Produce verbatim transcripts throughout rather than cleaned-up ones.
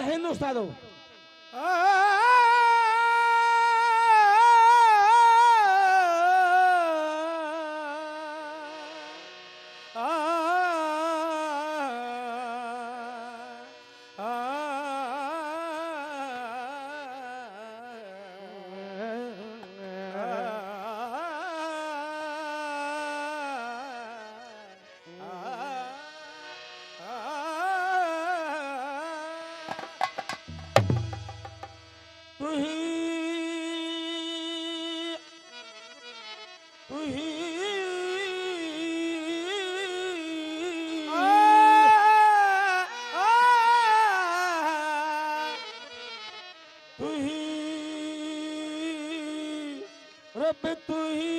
हिंद उस्तादो। तू ही, तू ही। तू ही रब, तू ही,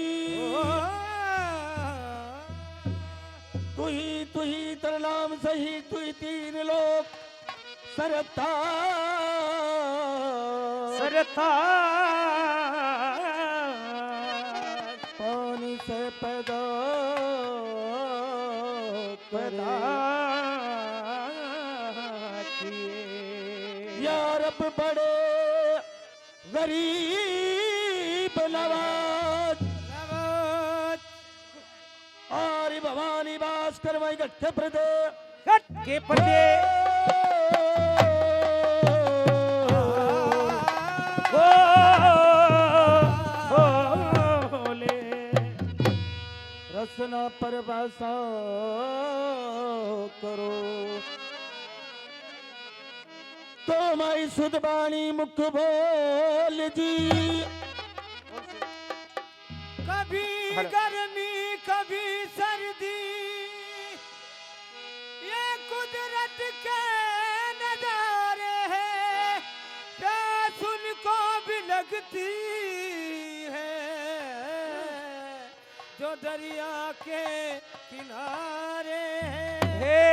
तू ही, तू ही, तेरा नाम सही, तू ही तीन लोक सरता, सरता। पानी से पैदा, पैदा किए। या रब, बड़े गरीब नवाज, नवाज। आरी भवानी बास करवाई घट के पर्दे, घट के पर्दे। ओ, ओ, ओ, ले। रसना परवासा करो। तो माई सुध बाणी मुख बोल जी। कभी गर्मी, कभी सर्दी, ये कुदरत के नजारे हैं, प्यास उनको भी लगती है। जो दरिया के किनारे हैं। हे।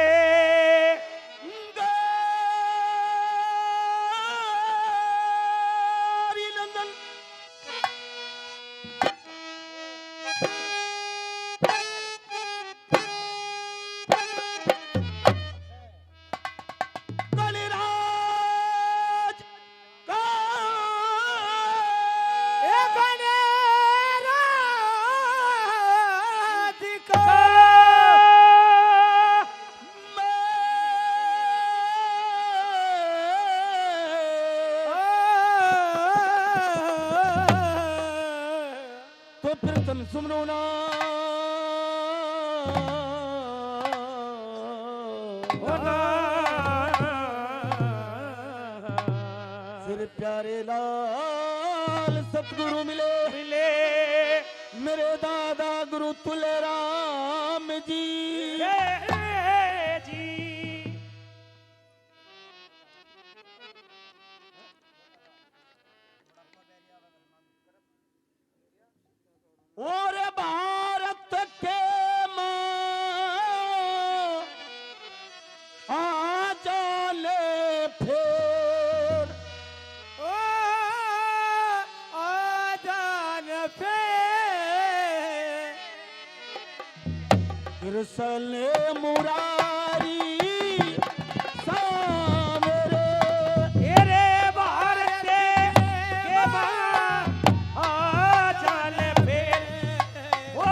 गोरी नंदन। बलिराज का। ए बलिराज का। तो फिर तुम सुनो ना। श्री प्यारे लाल सतगुरु मिले, मिले। मेरे दादा गुरु तुलेराम जी। जी। और भारत के माँ आ जा ले फिर। ओ, आ जा ले फिर। कृष्ण मुरारी सांवरे। ए रे भारत के माँ, आ जा ले फिर, ओ आ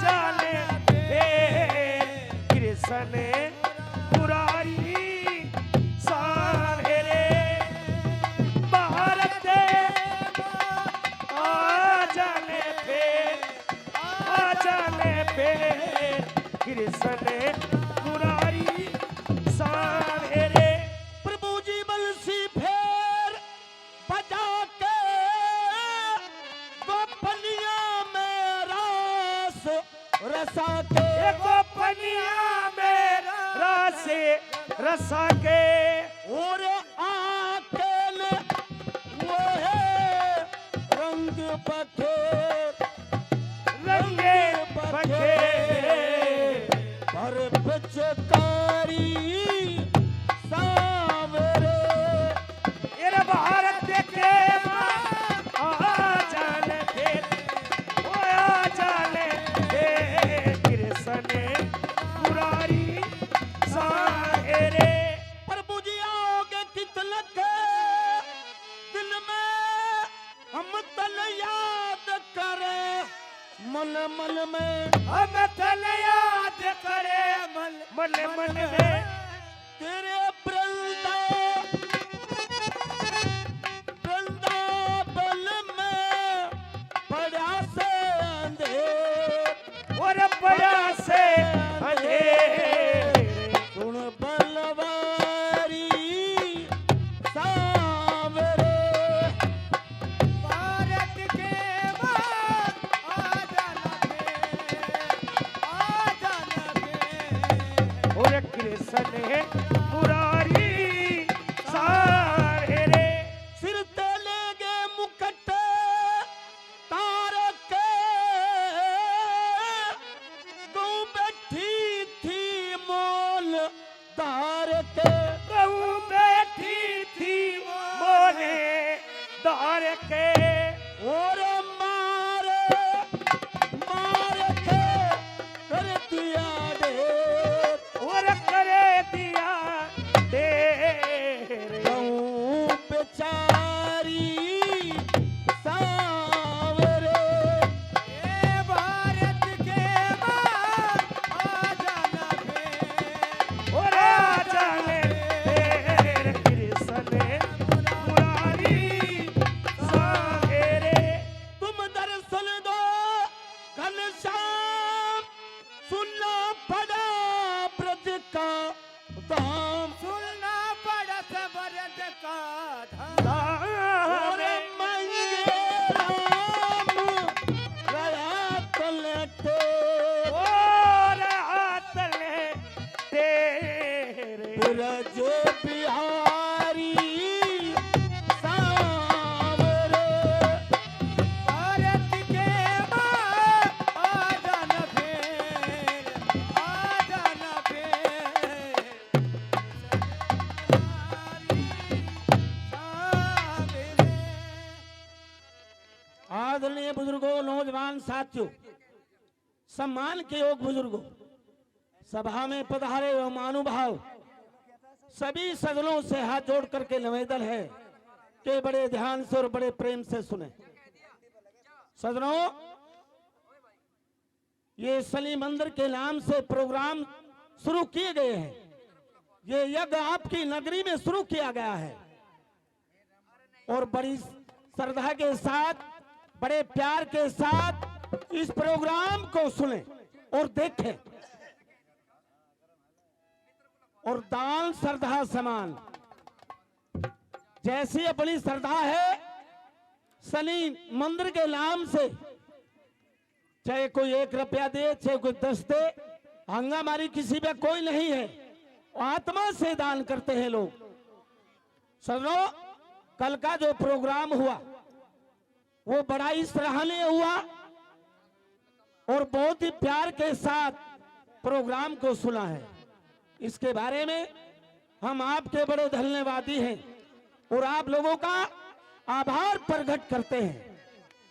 जा ले फिर। कृष्ण मुरारी सांवरे, भारत के माँ, आ जा ले फिर। आ जा ले फिर कृष्ण मुरारी सांवरे। प्रभु जी बंसी फेर बजा के गोपनिया में रास रसा के। ए गोपनिया में रास रसा के। और आके ने वो है रंग बखेर, रंग बखेर, पर पिचकारी सांवरे। ए रे भारत के माँ, आ जा ले फिर, ओ आ जा ले फिर, कृष्ण मुरारी सांवरे। प्रभु जी आओगे कित मन मन में हम तल याद करे मन मन मन मन में। में। तेरे वृंदा वृंदावन में पड़ा से अंधेर। और पड़ा से अंधेर। सुन बलवारी सांवरे। भारत के माँ आ जाना बे, आ जाना बे। और कृष्ण मुरारी सांवरे। सिर ते लेगे मुकुट तार के, गऊ बैठी थी मोल धार के। गऊ बैठी थी मोल धार के। और मार, मार के कर दिया ढेर। और कर दिया ढेर। गऊ बेचारी सांवरे। ए भारत के माँ, आ जाना बे। और आ जाने तेरे कृष्ण मुरारी सांवरे। तुम दर्शन दो घनश्याम, सुनना पड़ा ब्रज का धाम। सुनना पड़ा ब्रज का धाम। और मंगे राम रहा तलटे। और हाथ ले तेरे। ब्रज बिहारी सांवरे। भारत के माँ आ जाना बे, आ जाना बे। आदरणीय बुजुर्गों, नौजवान साथियों, सम्मान के योग बुजुर्गों, सभा में पधारे हुए महानुभाव, सभी सज्जनों से हाथ जोड़ करके निवेदन है कि बड़े ध्यान से और बड़े प्रेम से सुने। सज्जनों, ये शनि मंदिर के नाम से प्रोग्राम शुरू किए गए हैं। ये यज्ञ आपकी नगरी में शुरू किया गया है और बड़ी श्रद्धा के साथ, बड़े प्यार के साथ इस प्रोग्राम को सुने और देखें। और दान श्रद्धा समान, जैसी अपनी श्रद्धा है, शनि मंदिर के नाम से चाहे कोई एक रुपया दे, चाहे कोई दस दे, हंगा मारी किसी पे कोई नहीं है, आत्मा से दान करते हैं लोग। सज्जनों, कल का जो प्रोग्राम हुआ, वो बड़ा ही सराहनीय हुआ और बहुत ही प्यार के साथ प्रोग्राम को सुना है। इसके बारे में हम आपके बड़े धन्यवादी हैं और आप लोगों का आभार प्रकट करते हैं।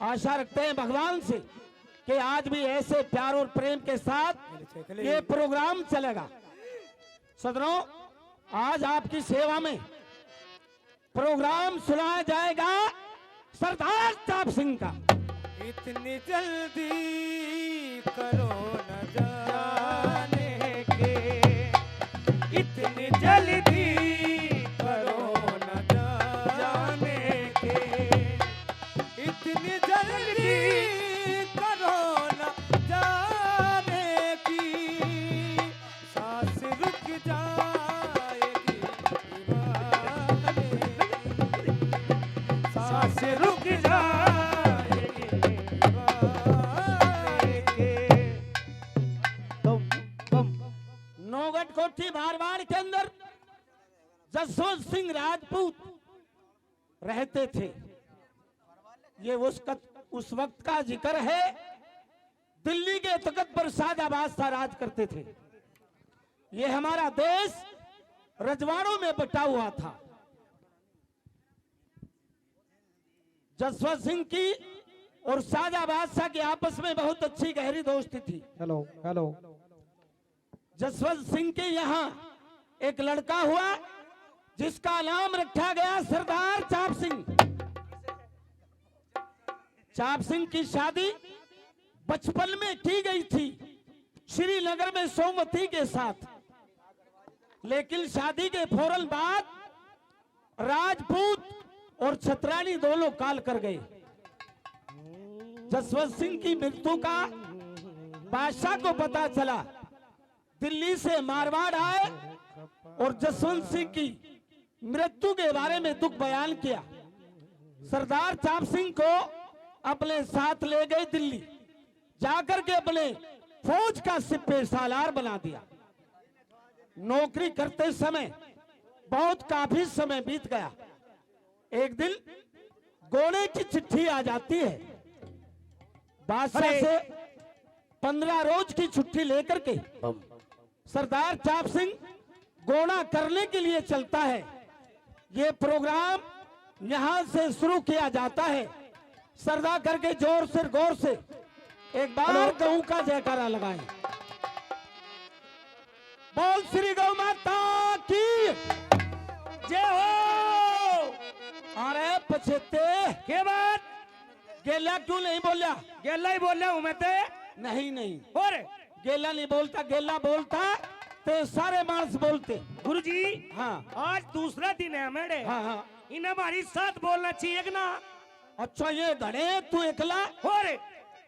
आशा रखते हैं भगवान से कि आज भी ऐसे प्यार और प्रेम के साथ ये प्रोग्राम चलेगा। सज्जनों, आज आपकी सेवा में प्रोग्राम सुनाया जाएगा सरदार चाप सिंह का। इतनी जल्दी करो न जाने के, इतनी जल्दी करो न जाने के, इतनी जल्दी करो न जाने की। सांस रुक जाएगी दीवाने, सांस रुक जाएगी दीवाने के। तुम, तुम। नौगढ़ कोठी मारवाड़ के अंदर जसवंत सिंह राजपूत रहते थे। ये उस कत-, उस वक्त का जिक्र है, दिल्ली के तख्त पर शाहजहां बादशाह राज करते थे। ये हमारा देश रजवाड़ों में बटा हुआ था। जसवंत सिंह की और शाहजहां बादशाह की आपस में बहुत अच्छी गहरी दोस्ती थी। Hello, hello. जसवंत सिंह के यहाँ एक लड़का हुआ जिसका नाम रखा गया सरदार चाप सिंह। चाप सिंह की शादी पचपन में की गई थी श्रीनगर में सोमवती के साथ, लेकिन शादी के फौरन बाद राजपूत और छतरानी दोनों काल कर गए। जसवंत सिंह की मृत्यु का बादशाह को पता चला, दिल्ली से मारवाड़ आए और जसवंत सिंह की मृत्यु के बारे में दुख बयान किया। सरदार चाप सिंह को अपने साथ ले गए दिल्ली, जाकर के अपने फौज का सिपह सालार बना दिया। नौकरी करते समय बहुत काफी समय बीत गया। एक दिन गोणे की चिट्ठी आ जाती है बादशाह अरे। से, पन्द्रह रोज की छुट्टी लेकर के बम। सरदार चाप सिंह गोणा करने के लिए चलता है। ये प्रोग्राम यहाँ से शुरू किया जाता है। श्रद्धा करके जोर से, गौर से एक बार हेलो। गऊ का जयकारा लगाएं। बोल श्री गौ माता की जय हो। अरे पछेते, के बात? गेला क्यों नहीं बोल्या? गेला ही बोल्या हूँ मैं ते। नहीं, नहीं। और? गेला नहीं बोलता, गेला बोलता ते सारे मानस बोलते। गुरुजी, हाँ। आज दूसरा दिन है मेरे। हाँ, हाँ। इन्हें हमारी साथ बोलना चाहिए कि ना? अच्छा, ये घणे तू एकला? और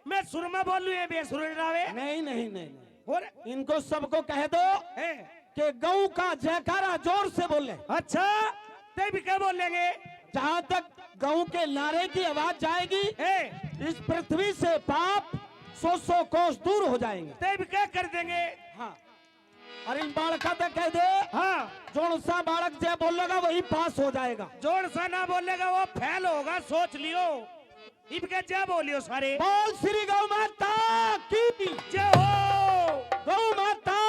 मैं सुर में बोलूं, ये बेसुर डरावे? नहीं, नहीं, नहीं, नहीं। और? इनको सबको कह दो हैं। कि गऊ का जयकारा जोर से बोले। अच्छा, ते भी क्या बोलेंगे? जहाँ तक गऊ के नारे की आवाज जाएगी, हैं। इस पृथ्वी से पाप सौ सौ कोस दूर हो जाएंगे। ते भी क्या कर देंगे? हाँ। अरे इन बालका तक कह दे। हाँ। जोन सा बालक जय बोलेगा वही पास हो जाएगा। जोन सा ना बोलेगा वो फेल होगा, सोच लियो। इब के जय बोलियो सारे। बोल श्री गौ माता की जय हो। गौ माता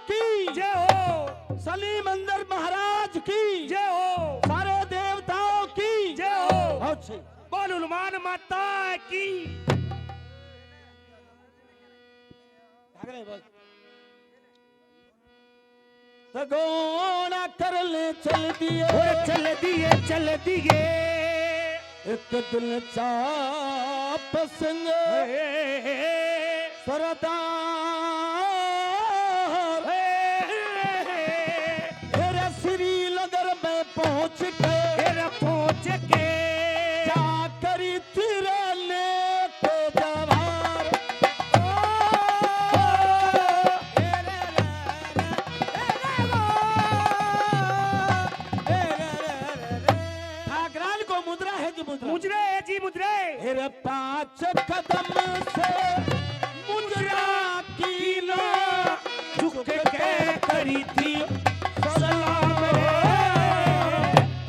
की जय हो। सलीम अंदर महाराज की जय हो। सारे देवताओं की जय हो। बहुत सही। बोल हनुमान माता की। भाग रहे, बोल। तो गोणा कर ले चल दिए। और चल दिए, चल दिए। एक दिन चाप सिंह हे, हे, हे। सरदार हे, हे, हे। तेरे श्रीनगर में पहुंच के तेरे पहुंच के जा करी तेरे नेक जवार। ओ, ठाकरान को मुजरा है जी, मुजरा। मुजरा है जी, मुजरा है। फिर पाँच कदम से मुजरा की ना झुक के करी थी सलाम रे।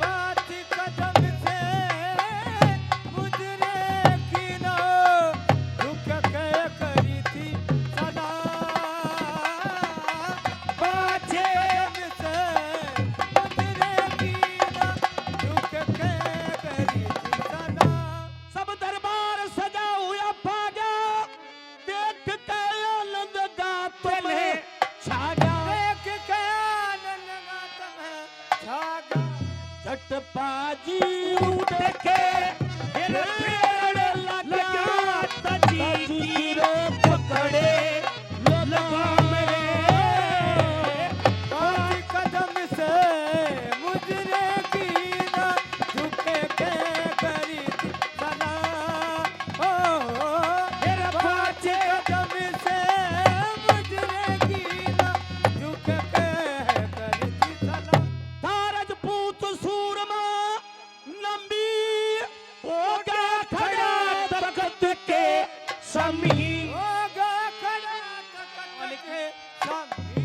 पाँच कदम से मुजरे की ना झुक के करी थी सलाम। पाँच कदम से मुजरे की ना झुक के करी थी सलाम। सब दरबार सजा हुआ पागा, देख के आनंद गात में छा गया। देख के आनंद गात में छा गया। झट पाजी उठ के फिर पेड़ लगा, तजी गिरो पकड़े लगाम रे। पाँच कदम से मुजरे की ना झुक के करी सलाम। ओ, मेरा पाँच कदम से मुजरे की ना झुक के करी सलाम। तारज पूत सूरमा नबी होगा खड़ा तख्त के सामी। होगा खड़ा तख्त के सामी।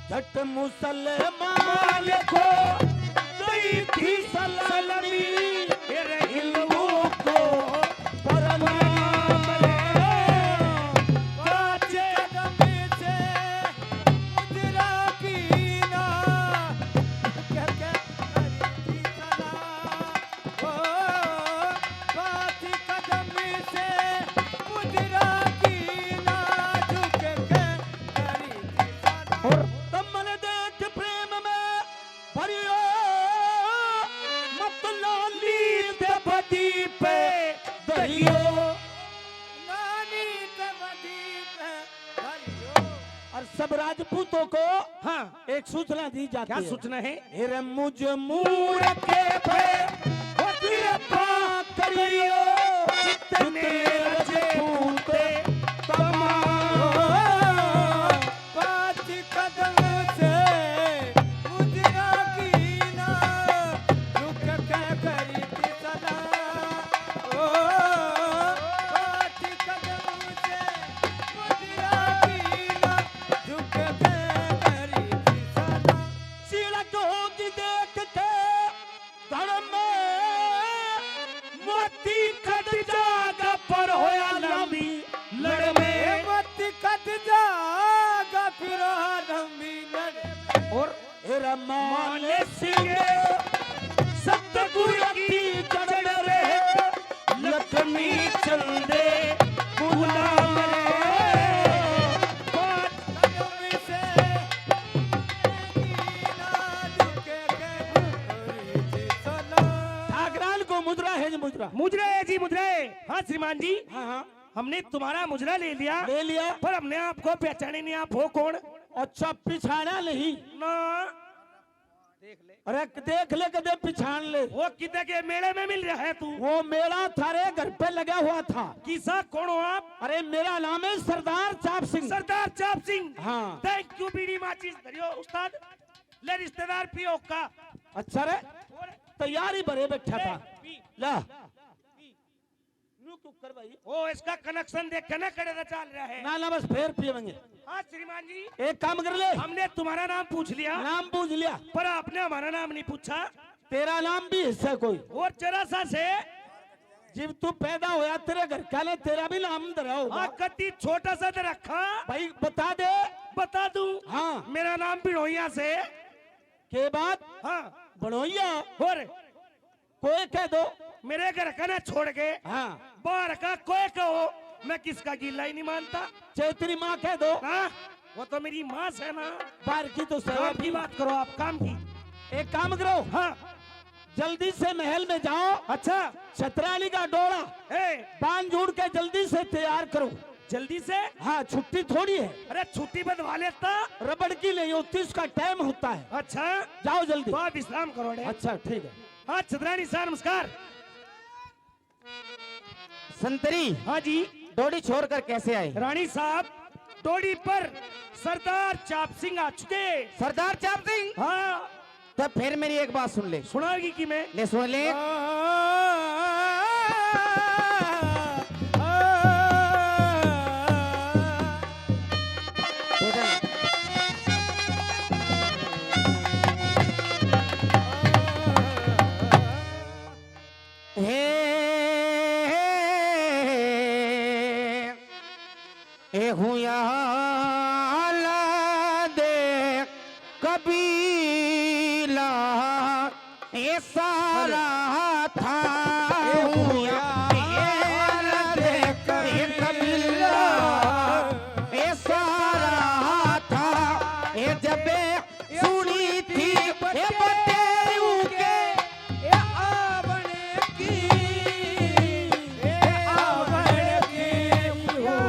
झट मुसलमान को दी थी सलामी। मेरे हिंदुओं को प्रणाम रे। पाँच कदम से मुजरा की ना कह के करी थी सलाम। ओ, पाँच कदम से मुजरा की ना झुक के करी थी सलाम। और तमल देख प्रेम में भरियो, मत नानी ते बदी पे दहियो। नानी ते बदी सब राजपूतों को हाँ। एक सूचना दी जाती क्या है। सूचना है? "हे रे मुझ मूर के पे, ओ कृपा करियो, जितने राजपूत तमाम।" पाँच कदम से मुजरा की ना झुक के करी थी सलाम। ओ, पाँच कदम से मुजरा की ना झुक के करी थी सलाम। सीढ़ को देख के धड़ में मोती कट जागा पर होया लंबी लड़ में। मोती कट जागा फिर लंबी लड़ में। और हे रमा मानस के सतगुरु की चढ़ रहे, लक्ष्मी चंदे गुलाम रे। ठाकरान को मुजरा है जी, मुजरा। मुजरा है जी, मुजरा है। हाँ श्रीमान जी, हाँ, हाँ। हमने तुम्हारा मुजरा ले लिया, ले लिया। पर हमने आपको पहचाने नहीं, आप हो कौन? अच्छा, पिछाना नहीं ना। देख ले। अरे देख ले, कदे पिछान ले। वो किधर के मेले में मिल रहा है तू? वो मेला थारे घर पे लगा हुआ था। किसा, कौन हो आप? अरे मेरा नाम है सरदार चाप सिंह। सरदार चाप सिंह। हाँ। Thank you, बीड़ी माचिस धरियो उस्ताद। ले रिश्तेदार पियो का। अच्छा रे, और? तैयारी भरे बैठा ए, था। पी। ला। पी। न्यू क्यों कर भाई? ओ, इसका connection देख के ना कड़े दा चाल रहा है। ना, ना, बस फेर पिएंगे। हाँ श्रीमान जी, एक काम कर ले। हमने तुम्हारा नाम पूछ लिया, नाम पूछ लिया। पर आपने हमारा नाम नहीं पूछा। तेरा नाम भी हिस्सा कोई। और जरा सा से। जब तू पैदा होया, तेरे घर का ने तेरा भी नाम धरा होगा। हाँ, कति छोटा सा तो रखा। भाई बता दे। बता दूं। हाँ। मेरा नाम बिनोइया से। के बात? हाँ। बिनोइया। और कोए कह दो। मेरे घर का ना छोड़ के हाँ। बाहर का कोए कहो, मैं किसका गिला ही नहीं मानता। चाहे तेरी माँ कह दो। हाँ, वो तो मेरी माँ से ना। बाहर की तो सेवा काम की भी। बात करो आप, काम की। एक काम करो। हाँ। जल्दी से महल में जाओ। अच्छा। छतराली का डोला ए। बांध जोड़ के जल्दी से तैयार करो। जल्दी से? हाँ, छुट्टी थोड़ी है। अरे छुट्टी बंधवा लेता। रबड़ की नहीं होती, उसका टाइम होता है। अच्छा। जाओ जल्दी। तो आप विश्राम करो रे। अच्छा, ठीक है। हाँ, छतरानी साहब, नमस्कार। संतरी। हाँ जी। डोडी छोड़कर कैसे आए? रानी साहब, डोडी पर सरदार चाप सिंह आ चुके। सरदार चाप सिंह? हाँ। तो फिर मेरी एक बात सुन ले। सुनाएगी कि मैं? ले सुन ले। हे, ए हुया दे कबीला, ए सारा था हुया, ए दे कबीला, ए सारा था, ए जबे सुनी थी, ए बटेऊ के, ए आवण की, ए आवण की हुआ।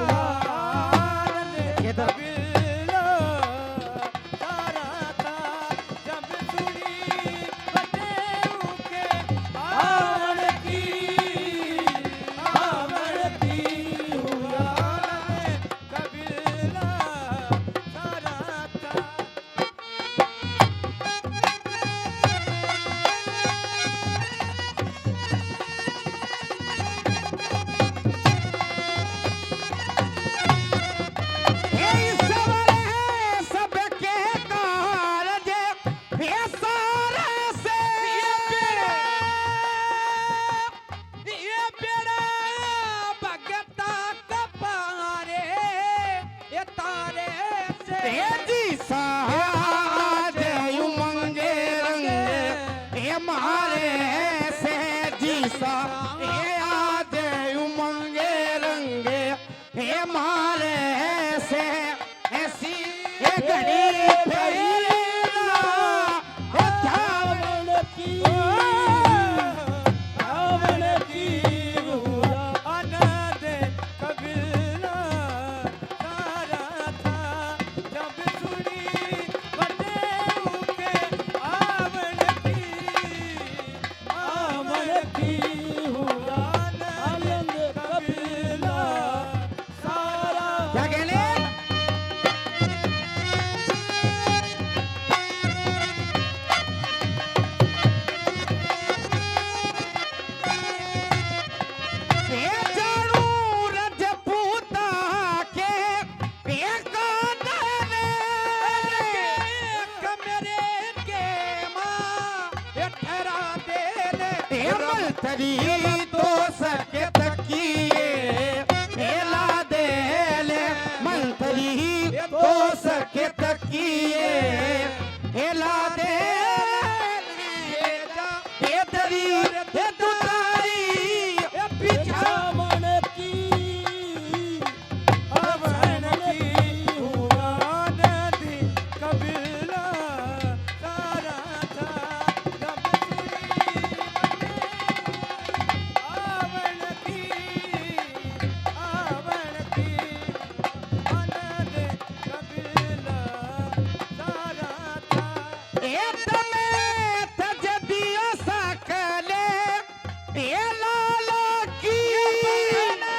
इधर। बिल्लो सारा था, जब सुनी बटेऊ के, आवण की, आवण की हुआ। कबीला सारा था। हे ईश्वर है सबके कारज, हे सारे से ये बेड़ा भगता के पारे, ये तारे से। हे जी साहब, आज उमंगे रंग, ये मारे से जी साहब, ये आज उमंगे रंग, ये मारे से। ऐसी ये घड़ी फेरी ना, ओ थावण की, थावण की हुआ। आनंद कबीला सारा था, जब तो सके तकिए, हेला दे ले मंत्री, तो सके तकिए, हेला दे ले बेदरी, बेदरी, बिछावन की। आवन की हुआ नदी कबीला सारा था जब सुनी मने। आवन की, आवन की हुआ नदी कबीला सारा था। ए तमे तजदियो सकले ए लाला की। ये बने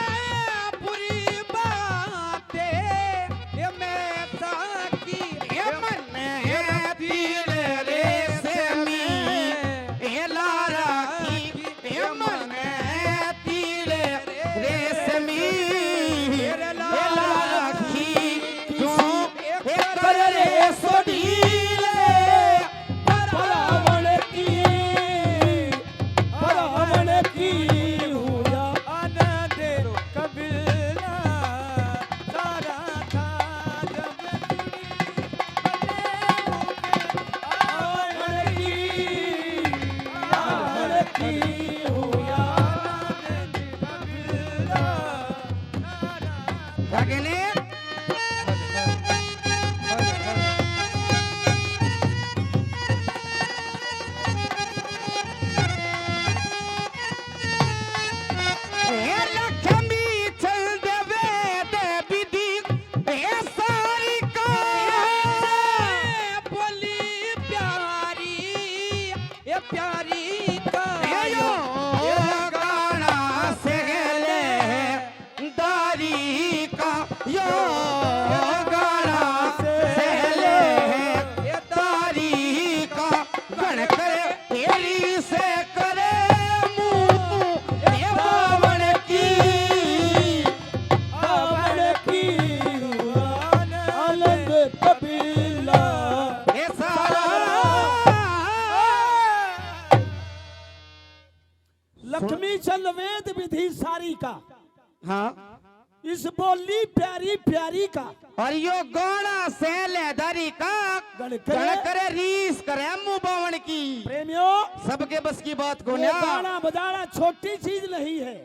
बुरी बातें, ये मैं साकी। ये मन है तीर रेशमी, ए लाला की। ये मन है तीर रेशमी, ए लाला की। क्यों ए कर रे सोडीले, भरावन की, भरावन की हुआ आनंद कबीला सारा था जब सुनी। आवन की, आवन की हुआ आनंद कबीला सारा था। क्या कहने? हे लक्ष्मी चल देवे दे विधि, हे सारी का। बोली प्यारी, ये प्यारी का। हे यो गाना सहले दारी का, यो गाना सहले दारी का। गण करे तेरी से करे मुंह, ए बावण की, बावण की आनंद कबीला। ए सारा लक्ष्मी चंद वेद विधि सारी का। हाँ। इस बोली प्यारी प्यारी का। और यो गाना सहलेदारी का। गण करे। गण करे रीस करे मुंह बावण की। प्रेमियों, सबके बस की बात को ये ना। गाना बजाना छोटी चीज नहीं है।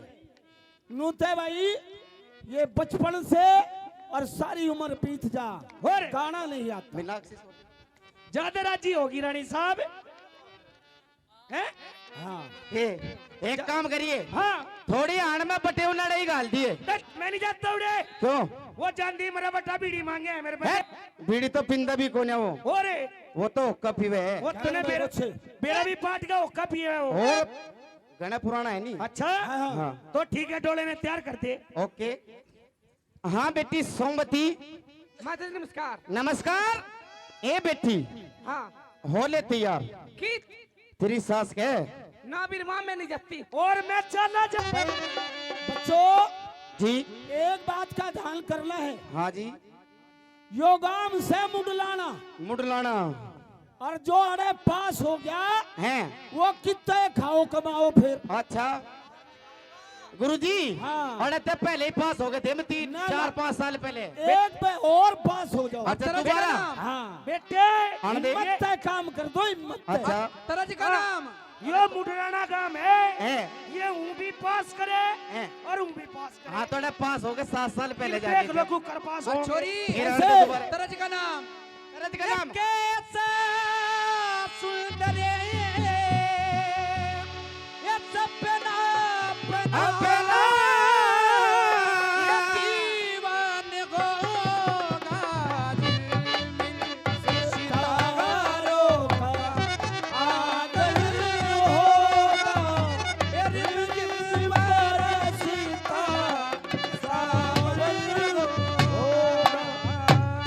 नूते भाई, ये बचपन से और सारी उम्र बीत जा, और गाना नहीं आता। मीनाक्षी ज्यादा राजी होगी रानी साहब। हैं? हाँ। ए, एक काम करिए। हाँ। थोड़ी आण में बटे उनाड़े ही घाल दिए। देख, मैं नहीं जाता उड़े। क्यों? वो जानती मेरा बट्टा बीड़ी मांगे है मेरे पे। हैं? बीड़ी तो पिंदा भी कोन्या वो। और? वो तो हुक्का पीवे है। वो तूने मेरा, मेरा भी पार्ट का हुक्का पिए है वो। और? घना पुराना है नहीं। अच्छा? हाँ, हाँ। हाँ। तो ठीक है, डोले ने तैयार कर दे। ओके। हाँ बेटी सोमवती। माता जी नमस्कार। नमस्कार। ए बेटी। हाँ। हो ले तैयार। की? तेरी सास के? ना, मेरी माँ में नहीं जाती। और मैं चला जा। बच्चों, जी। एक बात का ध्यान करना है। हाँ जी। यो गाम से मुंडलाना। मुंडलाना। और जो अड़े पास हो गया, हैं। वो कितने खाओ कमाओ फिर। अच्छा। गुरुजी, हाँ। अड़े ते पहले ही पास हो गए थे, मैं तीन, ना, चार, ना। पाँच साल पहले। एक पे और पास हो जाओ। अच्छा, दोबारा? हाँ। बेटे, आने दे। हिम्मत तय काम कर दो, हिम्मत तय। अच्छा। तरज का हाँ। नाम। यो मुंडलाना गांव है। है। ये हूँ भी पास करे है। और हूँ भी पास करे। हाँ, तो अड़े पास हो गए सात साल पहले ये जाके देख लो, थे। कुकर पास हो गए। छोरी। फिर ऐसे। आने दो दोबारा। तरज का नाम। तरज का नाम। कैसा सुंदर है। ये सपना अपना अपना। ये दीवान होगा जी, सितारों का आदर होगा। ये रिमझिम बरसता सावन होगा।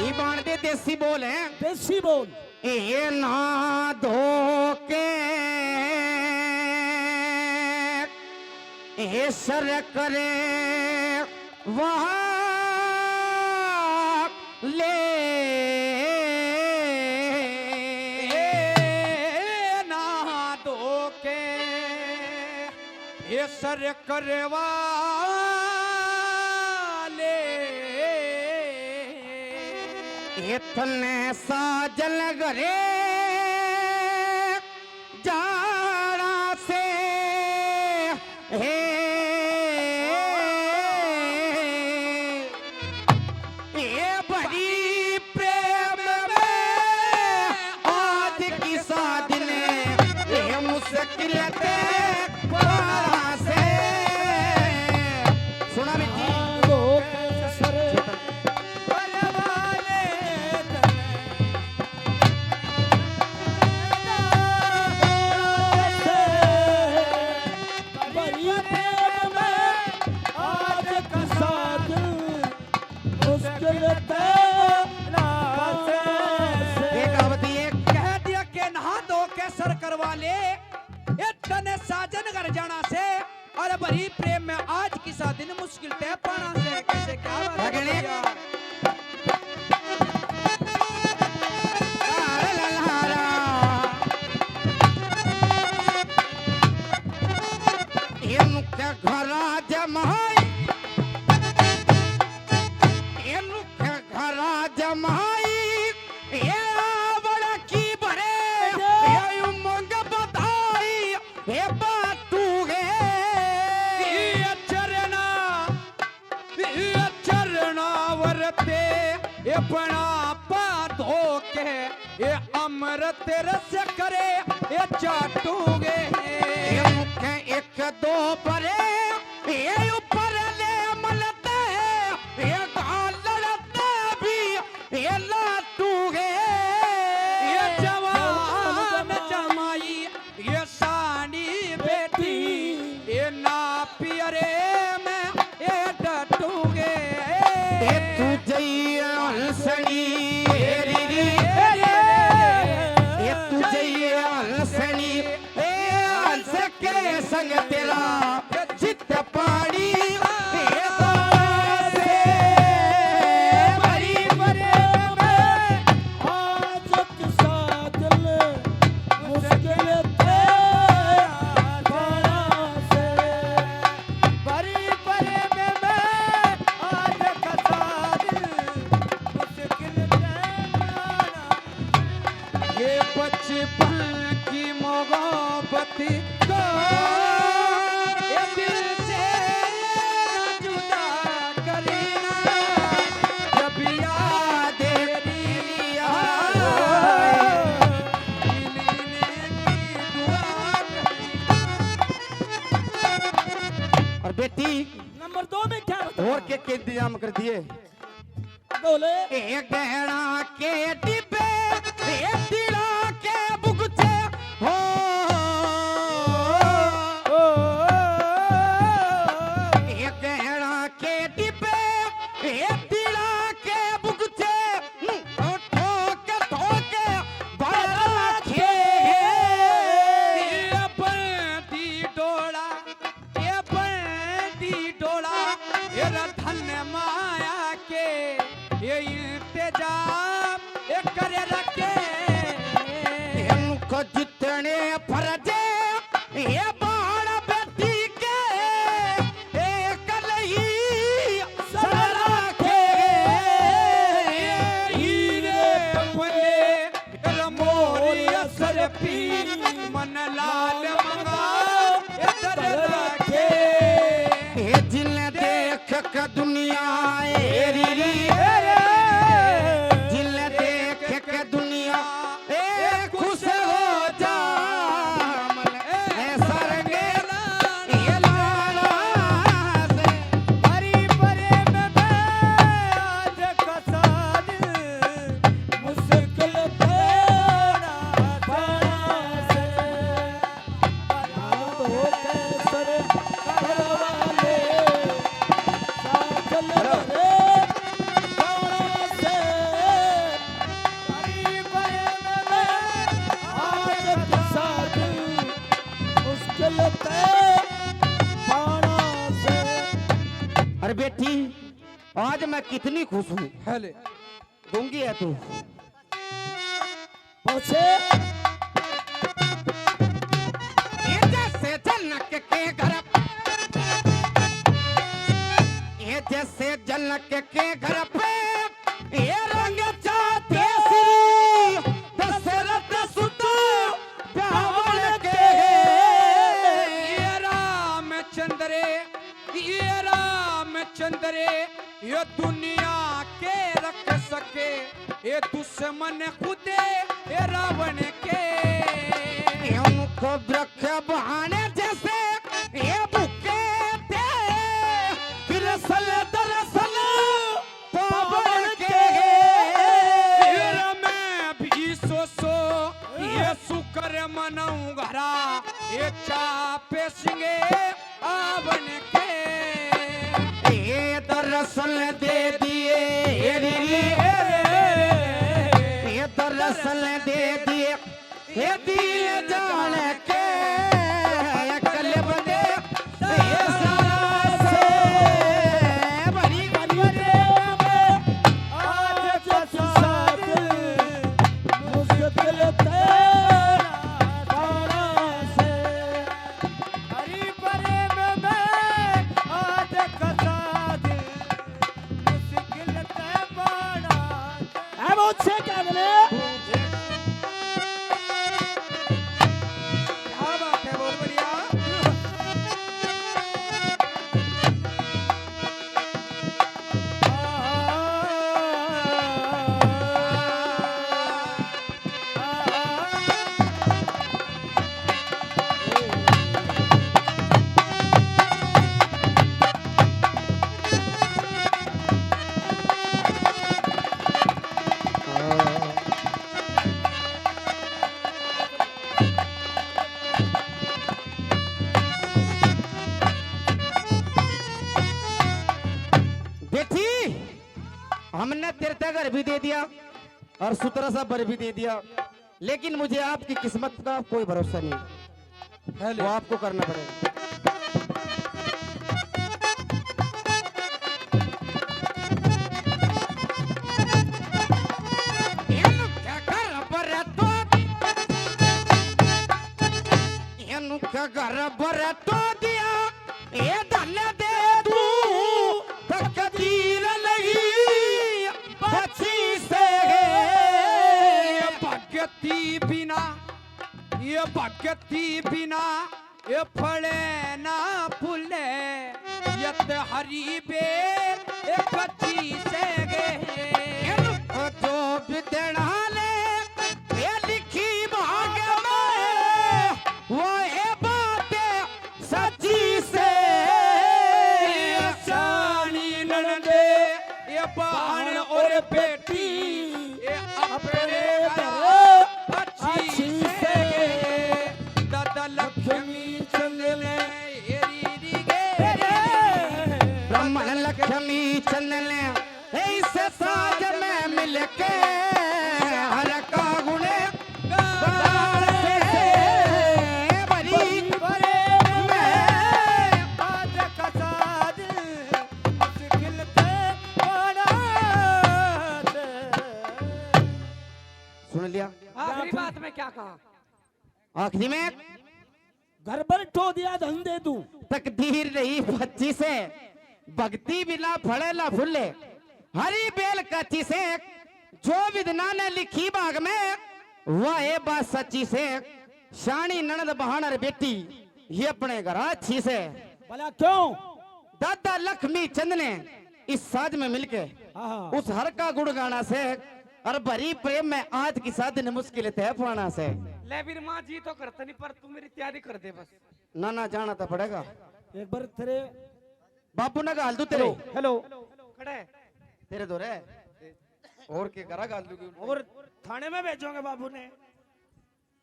ईमान दे देसी बोल हैं। देसी बोल। ये ना धोके, ये सर करे वहाँ ले। ये ना धोके, ये सर करवा ले। इतने साजन घरे जाना से हे। ये भरी प्रेम में आज किसा दिन, ये मुश्किल ते पार से। सुना बेटी। भरी प्रेम में आज किसा दिन मुश्किल ते पार से। एक आवती एक। कह दिया के नहा धो के सर करवा ले, ए तने साजन घर जाना से, और भरी प्रेम में आज किसा दिन मुश्किल ते पाना से। कैसे, क्या बात है भैया? ये मुख्य घरा जमाई, ये मुख्य घरा जमाई, ये आवड़ की भरे, ये उमंग बताई, ये बातू गे। ये चरना, ये चरनावर ते, ये बना पा धो के, ये अमृत रस करे, ये चाटूगे। ये मुख एक दो परे, ये ऊपर ले मलते, ये गाल लड़ते भी, ये लाटूगे। ये जवान जमाई, ये सानी बेटी, ये ना पियरे में, ये डटूगे। ये तू जइया हंसनी, ये री री, ये तू जइया हंसनी, ए हंस के संग तेरा जित पानी, ए से भरी प्रेम में आज किसा दिल मुश्किल ते पाना से। भरी प्रेम में आज किसा दिल मुश्किल ते पाना। ये बचपन की मोहब्बत को ये दिल से ना जुदा करना, जब याद तेरी आए, मिलने की दुआ करना। और बेटी, नंबर दो में क्या होता और है? के, के इंतजाम कर दिए? बोले। ए गहना के डिब्बे, ए तिड़ा के बुगचे, हो। ए गहना के डिब्बे, ए तिड़ा के बुगचे, ठोक ठोक बारा खे। ए बंदी डोला ये बंदी डोला, ये धन माया के, ये इंतजाम ये करे रखे। इनको जितने फर्जे, ये बाण बेटी के, ये कलही सर रखे। हीरे पले रमोरी असरपी मन लाल मंगा इधर रखे। ए जिल देख के दुनिया ए री री, जिल देख के दुनिया ए खुश हो जा। मन ए सरंगेला ये लाला से। हरी प्रेम में आज कसा दिल मुश्किल तेरा खाना से। याद होके सर करवा ले, साजन रे गाना से। हरी प्रेम में आज कसा दिल मुश्किल ते पाना से। अरे बेटी, आज मैं कितनी खुश हूँ। हेले। गूंगी है तू। पहुंचे। ये जैसे जनक के घर ते जनक के घर पे ये रंग चाहते श्री दशरथ सुत ब्याहवण के। ये रामचंद्र, ये रामचंद्र, ये दुनिया के रख सके, ये दुश्मन खुदे ये रावण के। उनको वृक्ष बहाने जैसे ये भूखे थे, कृष्ण दर्शन पावन के। फिर मैं भी सो सो ये शुक्र मनाऊं घरा, ये चापे सिंगे आवन के। ये दर्शन दे दिए, ये री री, ये दर्शन दे दिए, ये दिल जान के अकल बंदे, ये सास भरी भरी। आज प्रसाद मुश्किल तेरा पाना से। हरी प्रेम में आज कसाद मुश्किल ते पाना। है वो छे क्या बोले? क्या बात है, बहुत बढ़िया। बेटी, हमने तेरे तक घर भी दे दिया और सुथरा सा बर भी दे दिया, लेकिन मुझे आपकी किस्मत का कोई भरोसा नहीं, वो आपको करना पड़ेगा। इनके घर पर तो, इनके घर पर तो दिया, ये धन दे दूं तकदीर नहीं बची से। भगती बिना, ये भगती बिना, ये फले ना फूले, ये ते हरी बेल, ये कच्ची से गे। जो भी देना ले, ये लिखी भाग में, वो ये बात सच्ची से। शानी ननदे, ये बहन और बेटी, ये अपने घर अच्छी से। दादा लक्ष्मी चंद ने, ये री री गे। ब्राह्मण लक्ष्मी चंद ने, इस साज में मिलके हर का गुण गान से भरी। मैं आज का साज मुश्किल ते बड़ा। सुन लिया? आखिरी बात में क्या कहा? आखिरी में घर पर ठो दिया धन दे दूं। तकदीर रही पच्ची से, भक्ति बिना फले ना फूले। हरी बेल कच्ची से, जो विधना ने लिखी भाग में, वह है बात सच्ची से। शानी ननद बहानर बेटी, ये अपने घर अच्छी से। भला क्यों? दादा लक्ष्मी चंद ने इस साज में मिलके हाँ, हाँ। उस हर का गुण गाना से, और भरी प्रेम में आज की शादी ने मुश्किल तय पाना से। ले बीर माँ जी तो करते नहीं, पर तू मेरी तैयारी कर दे बस। ना, ना, जाना तो पड़ेगा। एक बार तेरे बाबू ने घाल दूं तेरे। Hello, hello. खड़े। तेरे दो रे। और के करा घाल दूं? और थाने में भेजोगे बाबू ने।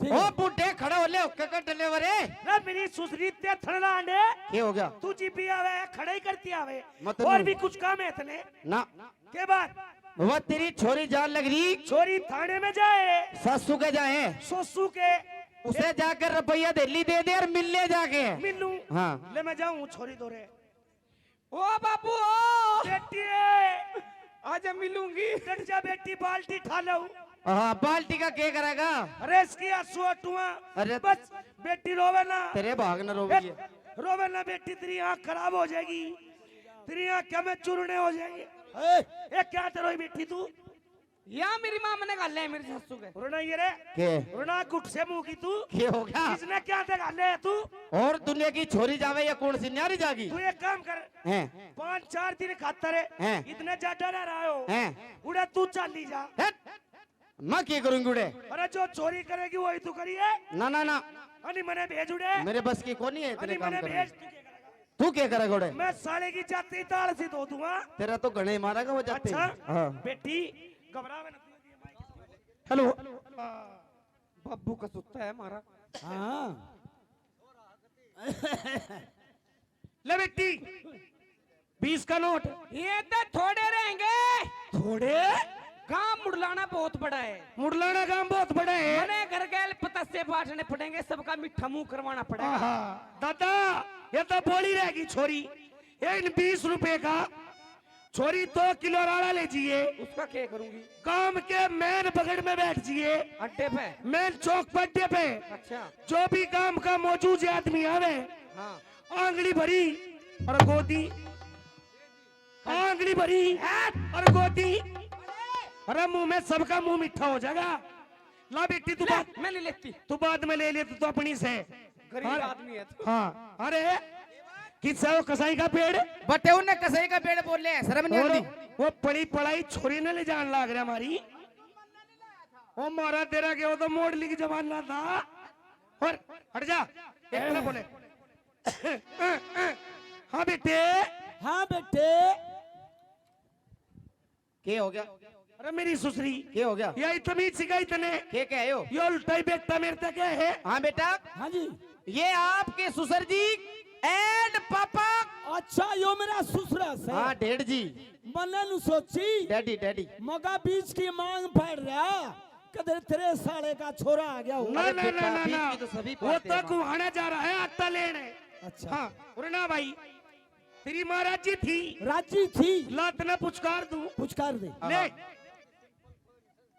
ठीक ओ है। बूढ़े, खड़ा हो ले, ओके कर डिलीवरी। ना मेरी सुसरी ते थड़ना आंडे। के हो गया? तू जी भी आवे, खड़ा ही करती आवे। मतलब और नहीं। भी कुछ काम है इतने? ना। के बात? वो तेरी छोरी जान लग रही। छोरी थाने में जाए। सासू के जाए। सासू के। उसे जाकर रुपया धेली दे दे और मिल ले जाके। मिलूं। हाँ। ले मैं जाऊं छोरी दो रे। ओ बाबू, ओ। बेटी। आजा मिलूंगी। डट जा बेटी, बाल्टी ठा लूं। हाँ, बाल्टी का के करेगा? अरे इसकी आंसू हटुआ। अरे। बस बेटी रोवे ना। तेरे भाग न रोवे ए, ये। रोवे ना बेटी, तेरी आंख खराब हो जाएगी। तेरी आंखें में चूरने हो जाएंगे। ए! ए, क्या तेरे बैठी तू? या मेरी माँ मने घाले है मेरी सासू के। रुना ये रे। के? रुना गुट से मुंह की तू। के हो गया? इसने क्या ते घाले है तू? और दुनिया की छोरी जावे या कौन सी न्यारी जागी? तू एक काम कर। हैं? पाँच चार दिन खातर हैं? इतने ज्यादा ना रहा हो। हैं? उड़े तू चाली जा। हट! मैं के करूंगी उड़े? अरे जो चोरी करेगी वही तू करिए। ना, ना, ना। अनि मने भेज उड़े। मेरे बस की कोनी है इतने अनि काम मने करने। भेज तू के करेगा? तू के करेगा उड़े? मैं साले की जाती दाल से धो दूंगा। तेरा तो घणे मारेगा वो जाते। अच्छा? हाँ। बेटी, घबरा में ना। हेलो। बाबू का सुत्ता है हमारा। हाँ। ले बेटी, बीस का नोट। ये तो थोड़े रहेंगे। थोड़े? काम मुड़लाना बहुत बड़ा है। मुड़लाना काम बहुत बड़ा है। मने घर गैल पतस्से बांटने पड़ेंगे, सबका मीठा मुंह करवाना पड़ेगा। आहा, दादा, ये तो बोली रहेगी छोरी। ये इन बीस रुपए का छोरी दो किलो राड़ा ले जिए। उसका क्या करूंगी? गांव के मेन बगड़ में बैठ जिए। अड्डे पे? मेन चौक पर अड्डे पे। अच्छा। जो भी गांव का मौजूद आदमी आवे, हाँ। आंगली भरी और गोदी, आंगली भरी और गोदी। अरे मुंह में सबका मुंह मीठा हो जाएगा। ला बेटी, तू ले, बात, मैं नहीं लेती। तू बाद में ले ले, तू तो अपनी से। गरीब हाँ, आदमी है तू। हाँ, अरे किससे वो कसाई का पेड़? बटे उन्हें कसाई का पेड़ बोले, शर्म नहीं और आती? वो पड़ी पड़ाई छोरी ने ले जान लाग रहा हमारी। ओ मारा तेरा के, वो तो मोड़ ली की जमाना था। और हट जा, एक तरफ बोले। हाँ बेटे। हाँ बेटे। के हो गया? अरे मेरी सुसरी। के हो गया? या तमीज सिखाई तने? के कह हो? यो उल्टा ही बेटा मेरे तक है। हाँ बेटा। हाँ जी। ये आपके सुसर जी and पापा। अच्छा, यो मेरा सुसरा से। हाँ, डैड जी। मन्ने नु सोची। Daddy, daddy. मगा बीच की मांग फाड़ रहा, कदर तेरे साले का छोरा आ गया हो। ना, अरे ना, बेटा, ना, ना, बीच ना। की तो सभी वो बातें तो हैं। गुहाना जा रहा है, आटा लेने। अच्छा। हाँ, और ना भाई, तेरी माँ राजी थी। राजी थी। लात ना पुचकार दूं। पुचकार दे। ले।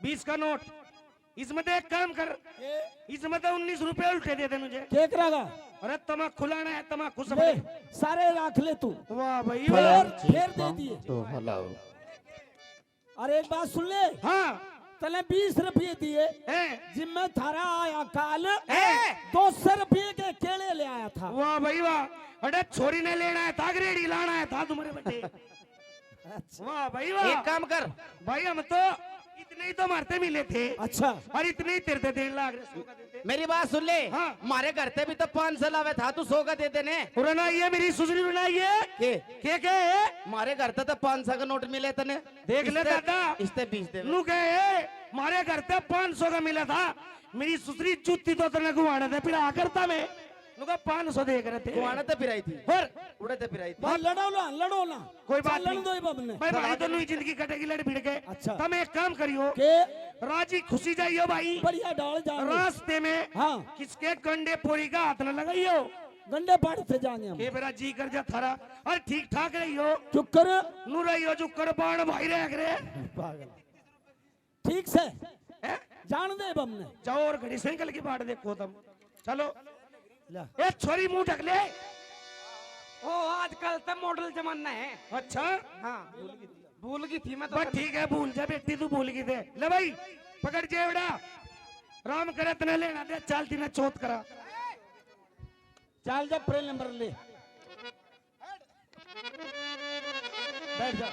बीस का नोट। इसमें तो एक काम कर। के? इसमें तो उन्नीस रुपए उल्टे दे दे मुझे। के करेगा? अरे तमाकू लाना है, तमाकू ले, समझे? सारे रख ले तू। वाह भाई, वाह। फिर, फिर दे दिए। तो हलाओ। अरे एक बात सुन ले। हाँ। तने बीस रुपये दिए। हैं। जिम्मे थारा आया काल। हैं। दो सौ रुपये के केले ले आया था। वाह भाई वाह। अरे छोरी ने लेना है था, रेड़ी लाना है था तुम्हारे बेटे। अच्छा। वाह भाई वाह। एक काम कर। भाई हम तो इतने ही तो मारते मिले थे। अच्छा। और इतने ही तेरे ते देने लाग रहे, सौ का देते। मेरी बात सुन ले। हाँ। मारे घर ते भी तो पाँच सौ लावे था, तू सौ का दे देने। रुना ये मेरी सुसरी रुना ये। के? के के है? मारे घर ते तो पाँच सौ का नोट मिले तने। देख ले इसते, दादा। इसते बीस दे। नु कहे, मारे घर ते पाँच सौ का मिला था। मेरी सुसरी जूती तो तने गुवाने दे पिरा करता मैं। नुका पाँच सौ दे करे थे। गुवाने ते पिराई थी। और? उड़े ते पिराई थी। भाई लड़ो ना, लड़ो ना। कोई बात चलन नहीं। दो इब हमने। भाई, भाई, तो नुई जिंदगी कटेगी लड़ भिड़ के। अच्छा। तम एक काम करियो। के? राजी खुशी जाइयो भाई। बढ़िया डाल जाओ। रास्ते में हाँ। किसके गंडे पोरी का हाथ न लगाइयो। गंडे पाड़ से जाएंगे हम। के बेरा जी कर जा थारा। और ठीक ठाक रहियो। चुक्कर। नु रहियो चुक्कर, बाण भाई रह करे। पागल। ठीक से। हैं? जान दे इब हमने। जाओ और घड़ी साइकिल की बाट देखो तुम। चलो। ला। ए छोरी मुंह ढक ले। ओ आजकल तो मॉडल जमाना है। अच्छा। हाँ। भूल गई थी मैं तो। बस ठीक है, भूल जा बेटी, तू भूल गई थे। ले भाई, पकड़ जेवड़ा। राम करे तने लेना दे, चाल ती ने चौथ करा। चाल जा, प्रेम नंबर ले। बैठ जा।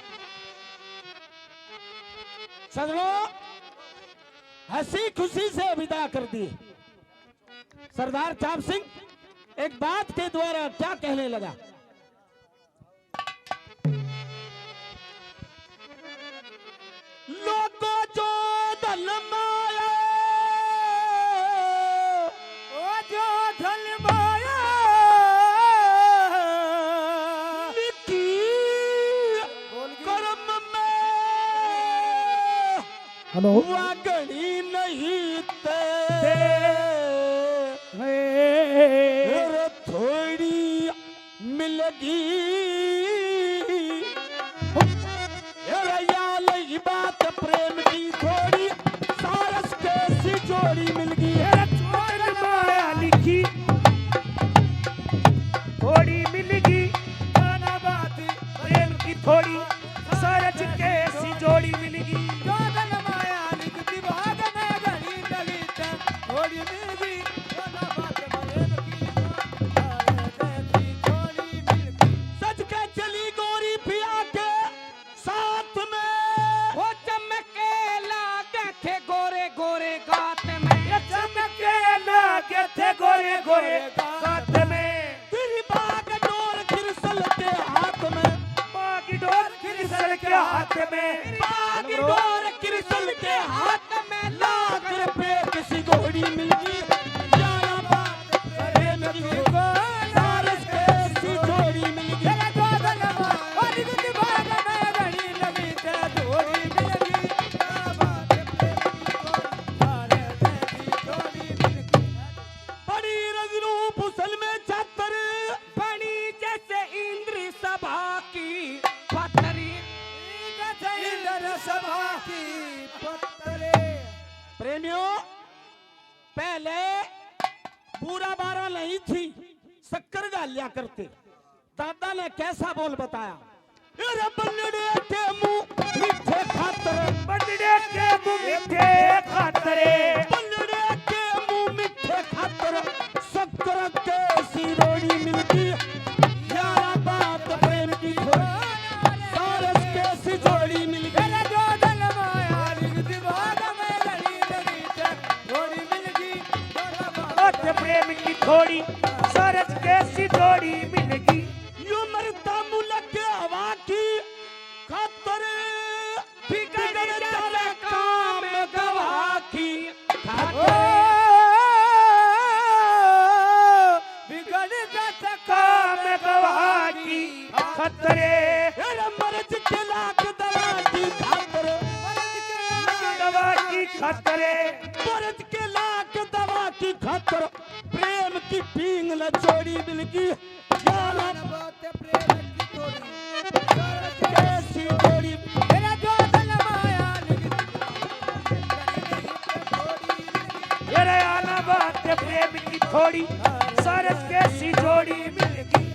सजनों, हंसी खुशी से विदा कर दी। सरदार चाप सिंह एक बात के द्वारा क्या कहने लगा? लोगों जो धन माया, ओ जो धन माया, लिखी बोल गई। कर्म में हेलो। वा घणी नहीं ते। अरे थोड़ी मिलगी। अरे या लई बात प्रेम की थोड़ी, सारस कैसी जोड़ी मिलगी। अरे थोड़ी माया लिखी, थोड़ी मिलगी। गाना बात प्रेम में बागडोर कृष्ण के हाथ में लाख रुपए किसी घोड़ी मिल गई। यारा बात प्रेम की, सारस कैसी जोड़ी मिल गई। बड़ी रंगरूप उसल में चादर, बड़ी जैसे इंद्र सभा की पत्थरी। जैसे इंद्र सभा की पत्थरी। प्रेमियों, पहले बूरा बारा नहीं थी, शक्कर घाल लिया करते। दादा ने कैसा बोल बताया? अरे बल्लड़े के मुंह मीठे खातर, बल्लड़े के मुंह मीठे खातर, बल्लड़े के मुंह मीठे खातर, शक्कर कैसी जोड़ी मिल गई। यारा बात प्रेम की थोड़ी, सारस कैसी जोड़ी मिल गई। अरे जो दिल माया लिख दी बात में लड़ी लड़ी जोड़ी मिल गई। बात प्रेम की थोड़ी, सारस कैसी जोड़ी मिल गई। यो मरता मुलक हवा की खातर, बिगड़ जाता काम गवाह की खातर। ओ, बिगड़ जाता काम गवाह की खातर। अरे मर्ज के लाख दवा की खातर, मर्ज के लाख दवा की खातर, मर्ज के लाख दवा की खातर, प्रेम की पींग ला जोड़ी मिल गई। यारा बात प्रेम की थोड़ी, कैसी जोड़ी। मेरा जो दिल माया लिख दी। मेरे आना बात प्रेम की थोड़ी, सारस कैसी जोड़ी मिल गई।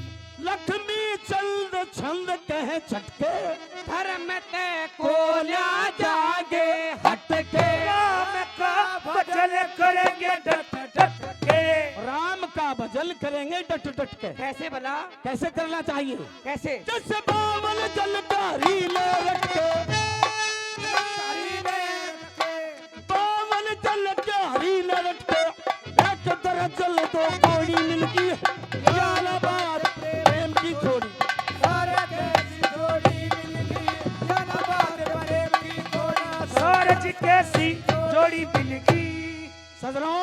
लक्ष्मी चंद छंद कहे छटके, धर्म ते कोल्या जागे हटके। राम का भजन करेंगे डट डट के। राम का भजन करेंगे डट डट के। कैसे भला? कैसे करना चाहिए? कैसे? जैसे बावल जल धारी ले रटके, बावल जल धारी ले रटके, एक तरह जल दो कोड़ी मिल गई। यारा बात प्रेम की थोड़ी, सारे देश जोड़ी मिल गई। यारा बात प्रेम की थोड़ा, सारज कैसी जोड़ी मिल गई। सजनों,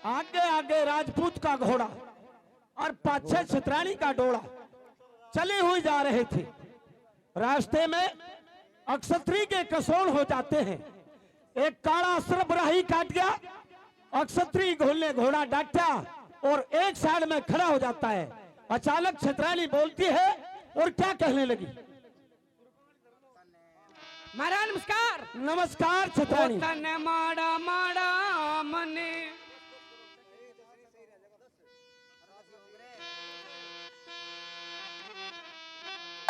आगे आगे राजपूत का घोड़ा और पाछे छतरानी का डोला चले हुए जा रहे थे। रास्ते में अक्षत्री के कसौल हो जाते हैं। एक काला अशरफ राही काट गया, अक्षत्री घोल ने घोड़ा डांटा और एक साइड में खड़ा हो जाता है। अचानक छतरानी बोलती है और क्या कहने लगी? महाराज नमस्कार। नमस्कार छतरानी। ओ तने माड़ा माड़ा मने,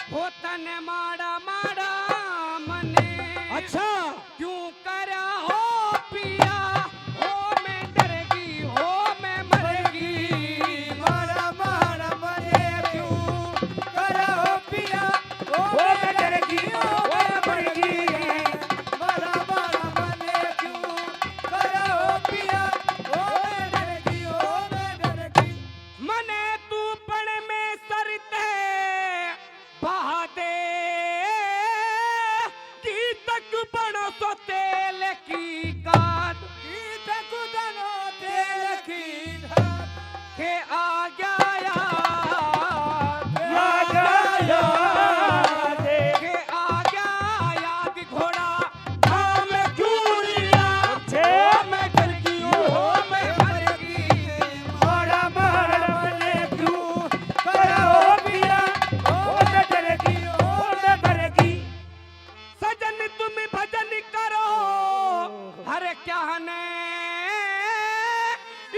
ओ तने माड़ा माड़ा मने। अच्छा। क्यों करा हो पिया, ओ मैं डर गई, ओ मैं मर गई। माड़ा माड़ा मने क्यों करा हो पिया, ओ मैं डर गई, ओ मैं मर गई। माड़ा माड़ा मने क्यों करा हो पिया, ओ मैं डर गई, ओ मैं डर गई। मने तू पण में सरते बहा दे, की तक बनो सो तेल की काद, की तक बनो तेल की काद। के आ गया याद, आ गया याद, के आ गया याद घोड़ा। हाँ, मैं क्यों लिया? ओ मैं डर गई, ओ मैं मर गई। माड़ा माड़ा मने क्यों करा हो पिया, ओ मैं डर गई, ओ मैं मर गई। सजन तुम भजन करो, हर क्या ने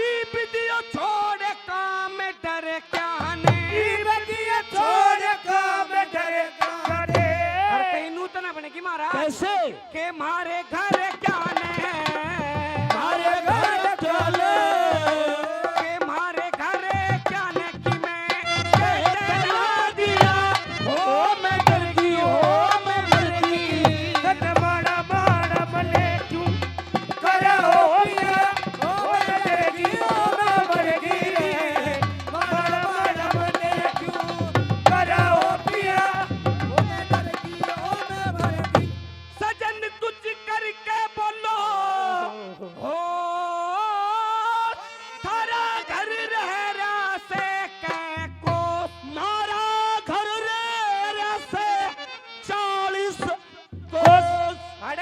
ई वीडियो छोड़ काम डर क्या ने। ई वीडियो छोड़ काम डर क्या ने। हर कहीं नूतन बनेगी महाराज। कैसे? के मारे घर क्या ने। मारे घर क्या ने। के मारे घर क्या ने कि मैं कहते ना दिया। हो मैं डर गई, हो मैं डर गई। सत माड़ा माड़ा मने क्यों करा हो पिया, ओ मैं डर गई, ओ मैं मर गई रे। माड़ा माड़ा मने क्यों करा हो पिया, ओ मैं डर गई, ओ मैं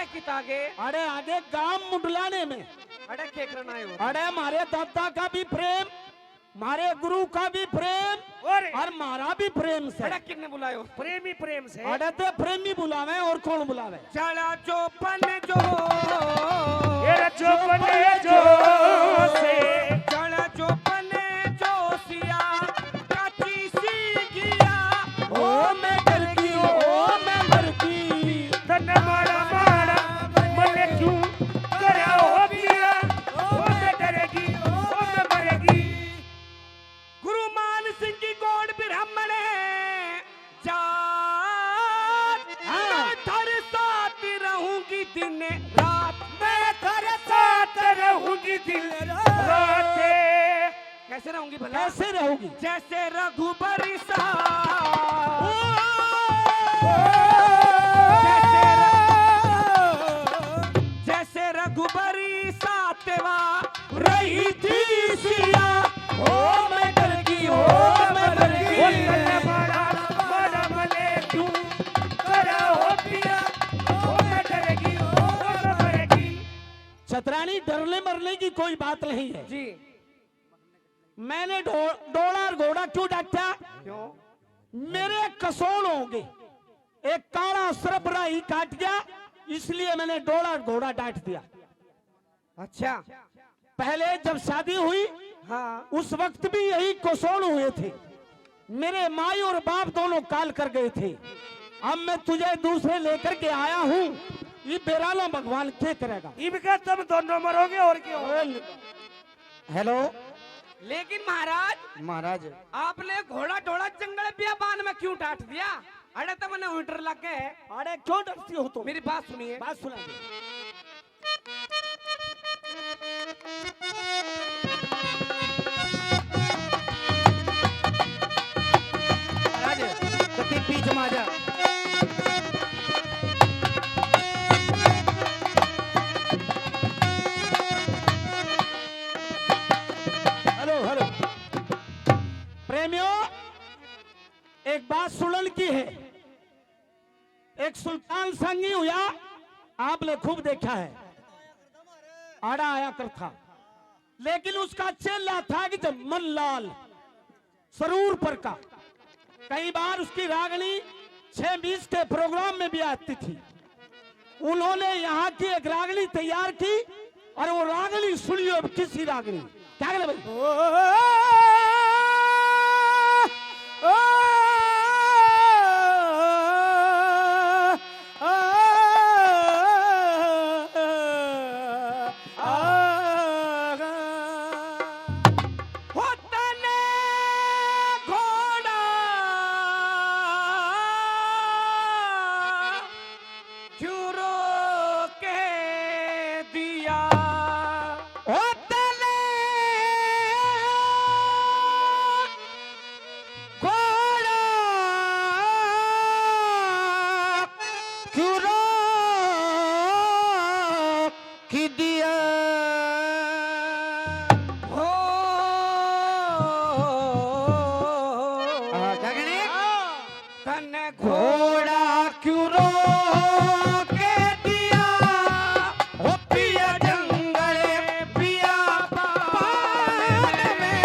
कित आगे? अरे आगे गांव मुंडलाने में। अरे के करना है वो? अरे हमारे दादा का भी प्रेम, हमारे गुरु का भी प्रेम और और हमारा भी प्रेम से। अरे किन्ने बुलायो? प्रेमी प्रेम से। अरे ते प्रेमी बुलावे और कौन बुलावे? चला चौपन जो, ये रे चौपन जो से। चला चौपन जो सिया, काची सी गिया। ओ मैं डर गई, ओ मैं मर गई। तन्ने माड़ा माड़ा मन्ने क्यों करया हो पिया? ओ मैं डर गई, ओ मैं मर गई। गुरु मान सिंह की गोड़ ब्राह्मण जात। हाँ। मैं थारे साथ रहूंगी दिन रात। मैं थारे साथ रहूंगी दिन रात। कैसे रहूंगी भला? कैसे रहूंगी? जैसे रघुबर सा। ओ! जैसे र-, जैसे रघुबर सा तेवा रही थी सिया, हो मैं डर गई, हो मैं डर गई। ओ तन्ने माड़ा, माड़ा मन्ने क्यों करया हो पिया, हो मैं डर गई, हो मैं मर गई। छतरानी, डरने मरने की कोई बात नहीं है। जी। मैंने डो-, डोला और घोड़ा क्यों डांटा? क्यों? मेरे कसौल होंगे, एक काला सर्प राही काट गया, इसलिए मैंने डोला और घोड़ा डांट दिया। अच्छा। पहले जब शादी हुई, हाँ। उस वक्त भी यही कसौल हुए थे। मेरे माई और बाप दोनों काल कर गए थे। अब मैं तुझे दूसरे लेकर के आया हूँ, ये बेराला भगवान क्या करेगा? इब के तुम दोनों मरोगे और क्या होगा? हेलो। लेकिन महाराज, महाराज। आपने घोड़ा ढोला जंगल बियाबान में क्यों डांट दिया? अरे तो मन्ने उल्टर लग गए। अरे क्यों डरती हो तुम? मेरी बात सुनिए। बात सुना दे। महाराज, कति बीच में आ जा। Hello, hello. प्रेमियों, एक बात सुनन की है। एक सुल्तान संगी हुआ, आपने खूब देखा है, आड़ा आया कर था, लेकिन उसका चेला था कि जब मल्लाल सरूर पर का, कई बार उसकी रागनी छह बीस के प्रोग्राम में भी आती थी। उन्होंने यहाँ की एक रागनी तैयार की और वो रागनी सुनियो, अब किसी रागनी क्या करे भाई? ओ, ओ, ओ, ओ, तने घोड़ा क्यों रोक दिया? ओ तने घोड़ा क्यों रोक दिया? हो। हाँ, क्या कहने? तन्ने घोड़ा क्यों रोक दिया? हो पिया जंगल बियाबान में।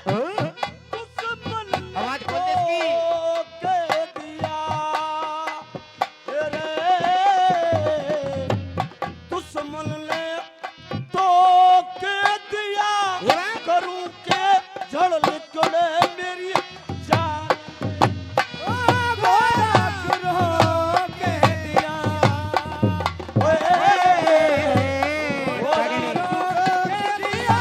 हाँ? दुश्मन आवाज खोल दे इसकी। रोक दिया। तेरे दुश्मन ने टोक दिया, ये बात। करूं के झड़ निकले मेरी जान। ओ घोड़ा क्यों रोक दिया? ओए, घोड़ा रोक दिया।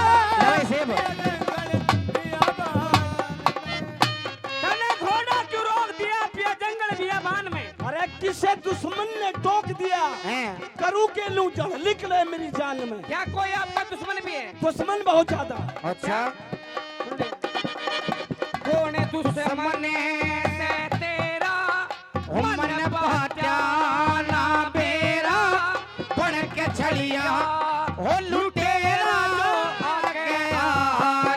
तने घोड़ा क्यों रोक दिया पिया जंगल बियाबान में? अरे किसे दुश्मन ने टोक दिया। हैं। करूं के लूं जड़ निकले मेरी जान में। क्या कोई आपका दुश्मन भी है? दुश्मन बहुत ज्यादा। अच्छा। कौन है दुश्मन से तेरा? मन पहचाना बेरा बन के छलिया, हो लुटेरा जो आगे आ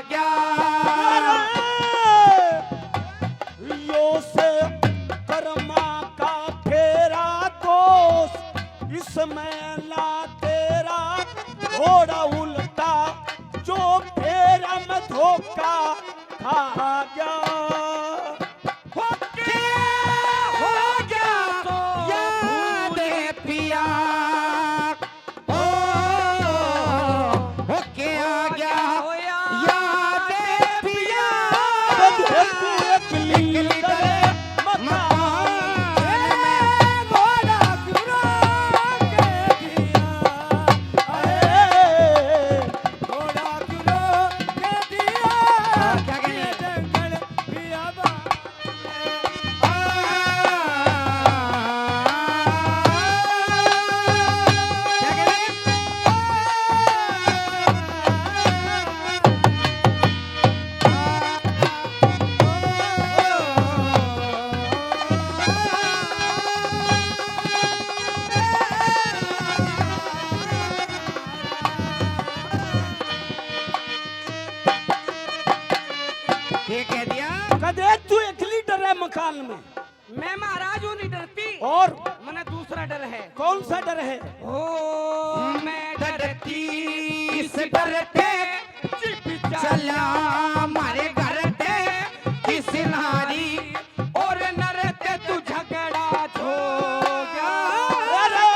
गया। यो से कर्मा का फेरा तो थोड़ा उल्टा जो फेरा में धोखा खा गया। हो क्या हो गया तो याद पिया। ओ, हो क्या गया याद पिया। कब तू एक लीडर मकान में घोड़ा क्यों रोक दिया? अरे, घोड़ा क्यों रोक दिया? हाँ, क्या कह रहे हैं? जंगल पिया बा- ये कह दिया। कदे तू एकली डरे मकान में। मैं महाराज हूँ नहीं डरती। और? मने दूसरा डर है। कौन सा डर है? ओ, मैं डरती इस डर ते जिब चला मारे घर ते किस नारी और नर ते तू झगड़ा हो गया। अरे!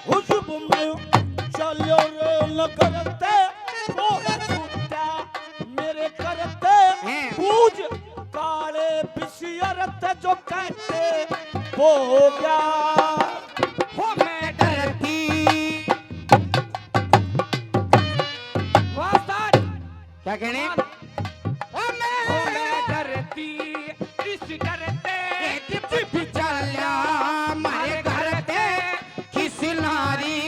हुजूम चलो रे नगर ते, ओ छुट्टा मेरे करते हैं। पूज काले बिसियर ते जो कहते वो हो गया। हो मैं डरती। वाह उस्ताद। क्या कहने? ओ मैं, ओ मैं डरती, इस डरते, जिब चाल्या मारे घर ते, किस नारी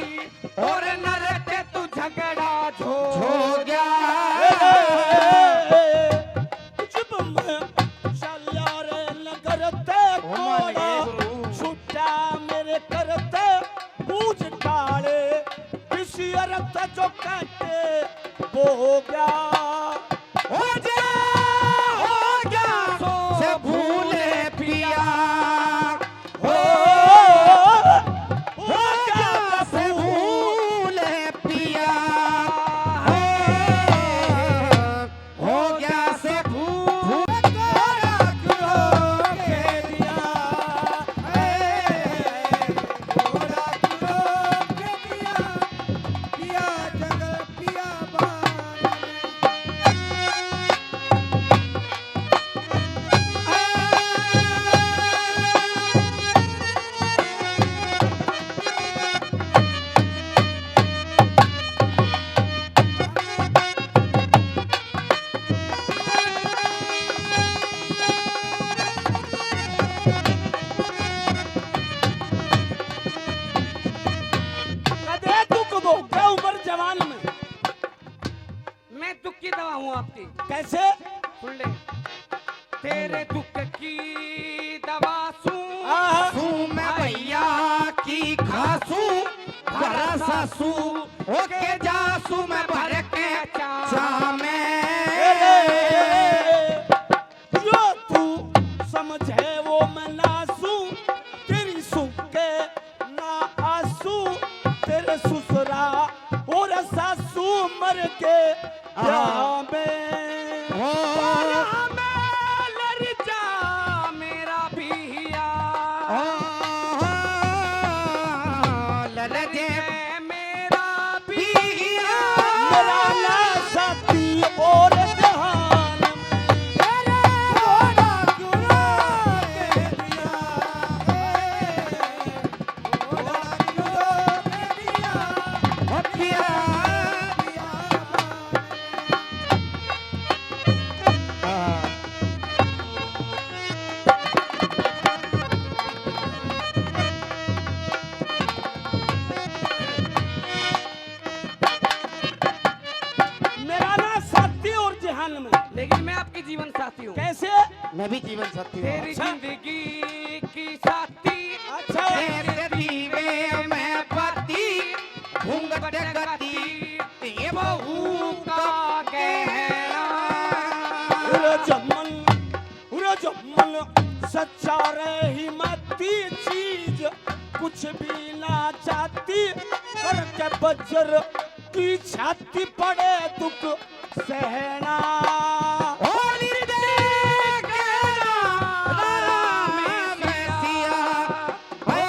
और नर ते तू झगड़ा हो गया। जिब मैं चाल्या रे नगर ते, ओ मालिक कोड़ा गुरु। छुट्टा मेरे करते, पूज काले बिसियर ते जो कहते वो हो गया। हो जा, हो जा, से भूले पिया। हो, हो जा, से भूले पिया। हो, हो गया से भूल। कदे दुख भोग्या उम्र जवान में। मैं दुख की दवा हूँ आपकी। कैसे? सुन ले। तेरे दुख की दवा सूं। आहा। सूं मैं भैया की खासूं, भरा सासूं, ओके जासूं मैं भर के चा में। जो तू समझे वो मैं नासूं, तेरी सुख के ना आंसू, तेरे ससुरा और सासू मर के ब्याह में। ब्याह में लड़ जा मेरा पिया। लड़ जा मेरा पिया। मेरा ना साथी और जहान में। तेरा घोड़ा क्यों रोक दिया? घोड़ा क्यों रोक दिया? ओ पिया। मेरा ना साथी और जहान में। लेकिन मैं आपकी जीवन साथी हूँ। कैसे? मैं भी जीवन साथी हूँ। तेरी अच्छा। जिंदगी की साथी। अच्छा। तेरे दीवे में बत्ती, घूंघट गती, ये बहू का कहना। उरे जमन, उरे जमन, सच्चा रही मती चीज, कुछ भी ना चाहती, करके बज्र की छाती पड़े दुख सहना। होली दे कहना राम सिया, हे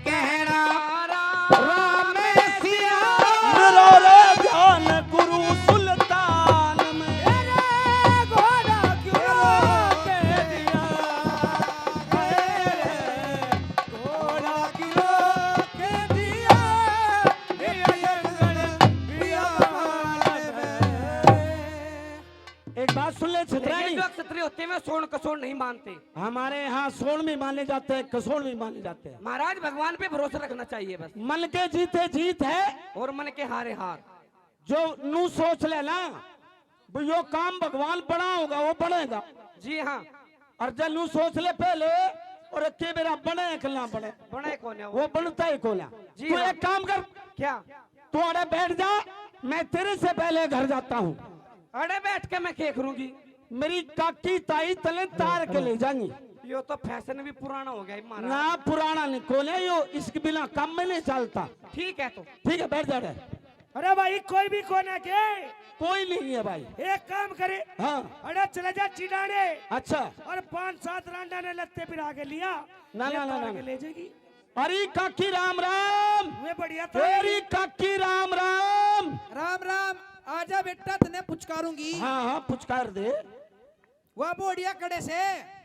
कहना राम सिया। मेरा रे ध्यान गुरु सुल्तान में। मेरे घोड़ा क्यों रोक दिया? मेरे घोड़ा क्यों रोक दिया? मेरे अंगन बियान में। एक बात सुन ले, ये छतरानी। जो क्षत्रिय होते हैं, वे सोण कसोण नहीं मानते। हमारे यहाँ सोण भी माने जाते हैं, कसोण भी माने जाते हैं। महाराज, भगवान पे भरोसा रखना चाहिए बस। मन के जीते जीत है। और मन के हारे हार। जो नू सोच ले ना, वो यो काम भगवान बना होगा, वो बनेगा। जी हाँ। और जब नू सोच ले पहले, और के मेरा बने कि ना बने, बने कौन है वो? वो बनता ही कौन है। जी तू हाँ। एक काम कर। क्या? तू अड़े बैठ जा, मैं तेरे से पहले घर जाता हूँ। अड़े बैठ के मैं क्या करूंगी? मेरी काकी ताई तने तार के ले जाएंगी। यो तो फैशन भी पुराना हो गया है महाराज। ना, पुराना नहीं, कौन है यो, इसके बिना काम में नहीं चलता। ठीक है तो। ठीक है, बैठ जा रे। अरे भाई, कोई भी कौन है के? कोई नहीं है भाई। एक काम करे। हाँ। अरे चले जा चिडाने। अच्छा। और पांच सात रांडा ने लत्ते पिरा के लिया। ना, ये ना, ना, तार ना, के ना। ले जाएगी। अरे काकी राम राम। वे बढ़िया था। अरे काकी राम राम। राम राम। आजा बेटा, तने पुचकारूंगी। हाँ, हाँ, पुचकार दे। वह बोड़िया कड़े से।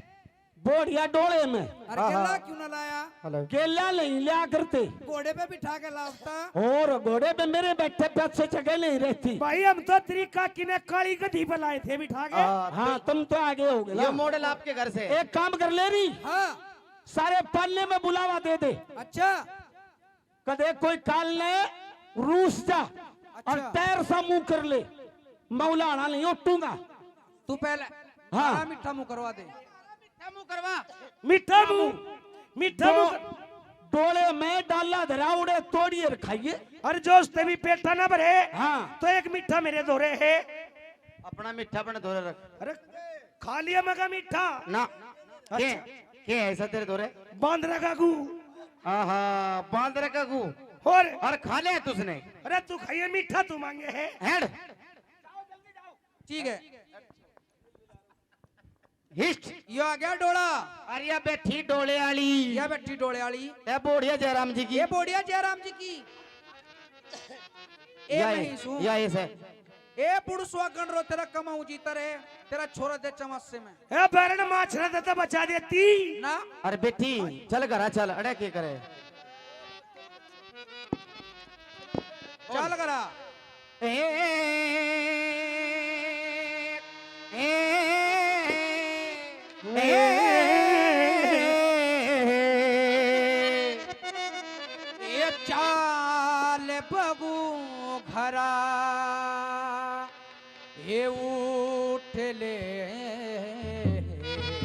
बोड़िया डोले में। अरे हाँ, गेला हाँ। क्यों ना लाया? हेलो। गेला नहीं लिया करते। घोड़े पे बिठा के लावता। और घोड़े पे मेरे बैठे पीछे जगह नहीं रहती। भाई, हम तो तेरी काकी ने काली गधी पे लाए थे बिठा के। हाँ, हाँ, तो तुम तो आगे हो गए ये ना। मॉडल आपके घर से। एक काम कर ले रही। हाँ। सारे पालने में बुलावा दे दे। अच्छा। कदे कोई काल ने रूस जा और अच्छा। तैर सा मुंह कर ले, मौलाना नहीं उठूंगा। तू पहले हाँ। बड़ा मीठा मुंह करवा दे। मीठा मुंह करवा। मीठा मुंह, मीठा दो-, मुंह कर- डोले में डाला धरा उड़े तोड़िए र खाइए। अरे जो उसते भी पेटा ना भरे, हाँ। तो एक मीठा मेरे धोरे है। अपना मीठा अपने धोरे रख। अरे खा लिया मगा मीठा। ना। अच्छा। के, के है ऐसा तेरे धोरे? बांदरा का गू। आहा, बांदरा का गू। और? और खा लिया तुसने? अरे तू खाइए मीठा, तू मांगे है। हेड। ठीक है। हिस्ट। यो आ गया डोला। अरे या बैठी डोले आली। या बैठी डोले आली। ए बोड़िया जयराम जी की। ये बोड़िया जयराम जी की। ए या नहीं ये, सू। या ये से। ए बुढ़ सुहागन रो, तेरा कमाऊ जीता रे, तेरा छोरा दे चमासे में। ए बैरन माछरा दे तो बचा देती। ना। अरे बेटी, चल घरा चल, अड़े के करे? चल घरा। ए, ए, ए, ए, चाल बगू घरा, हे उठ ले।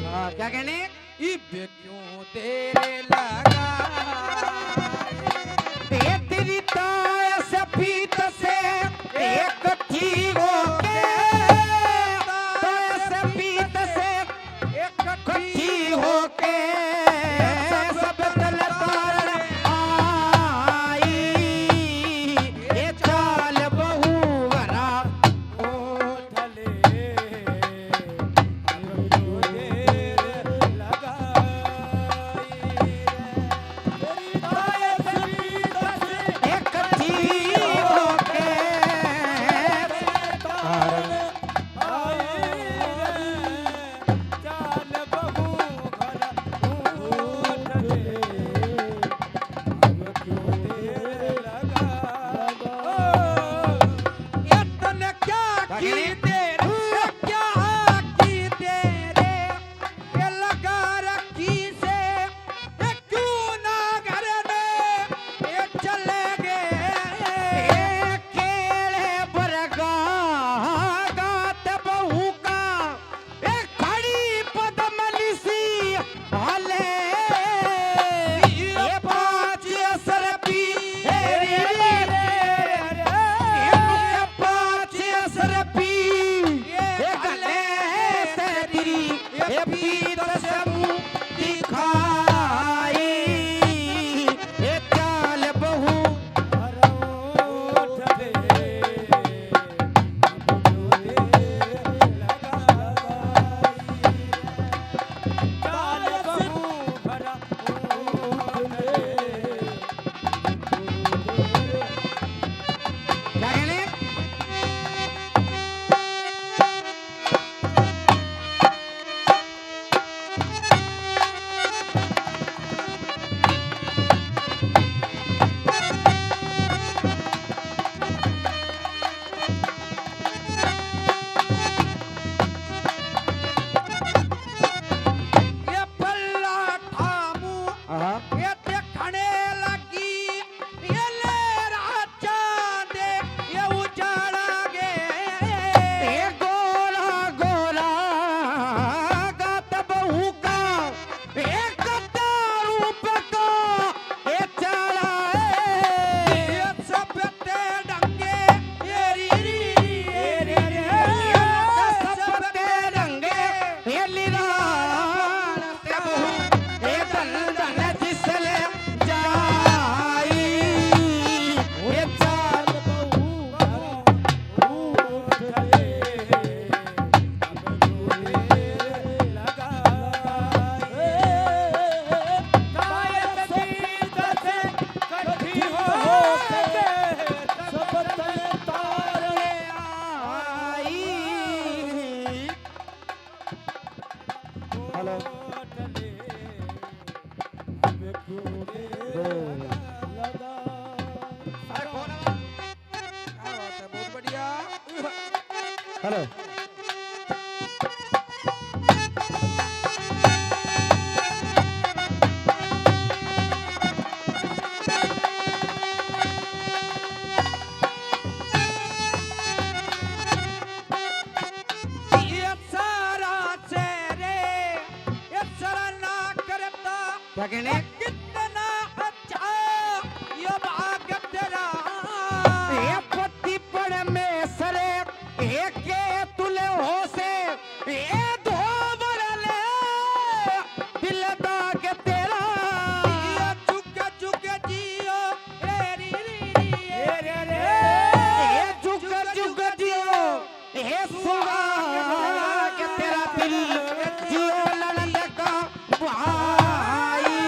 हाँ, क्या कहने? इब क्यों देर लगा? बेतरी ताय सफीत से इकट्ठी होके, ताय सफीत से इकट्ठी होके सब तलतार आई, ये चाल बहू वरा। एक थी हेलो। क्या बात है, बहुत बढ़िया। हेलो। ये सारा चेहरे, ये सारा ना करता। क्या कहने? कितना अच्छा ये भाग तेरा। ये पति पड़ में सरे, ये के तुले हो से, ये धोबरले दिल दाग तेरा। ये जुग जुग जियो, ए री री री, ए रे रे। ये जुग जुग जियो, हे सुहाग तेरा दिल जियो लड़का भाई।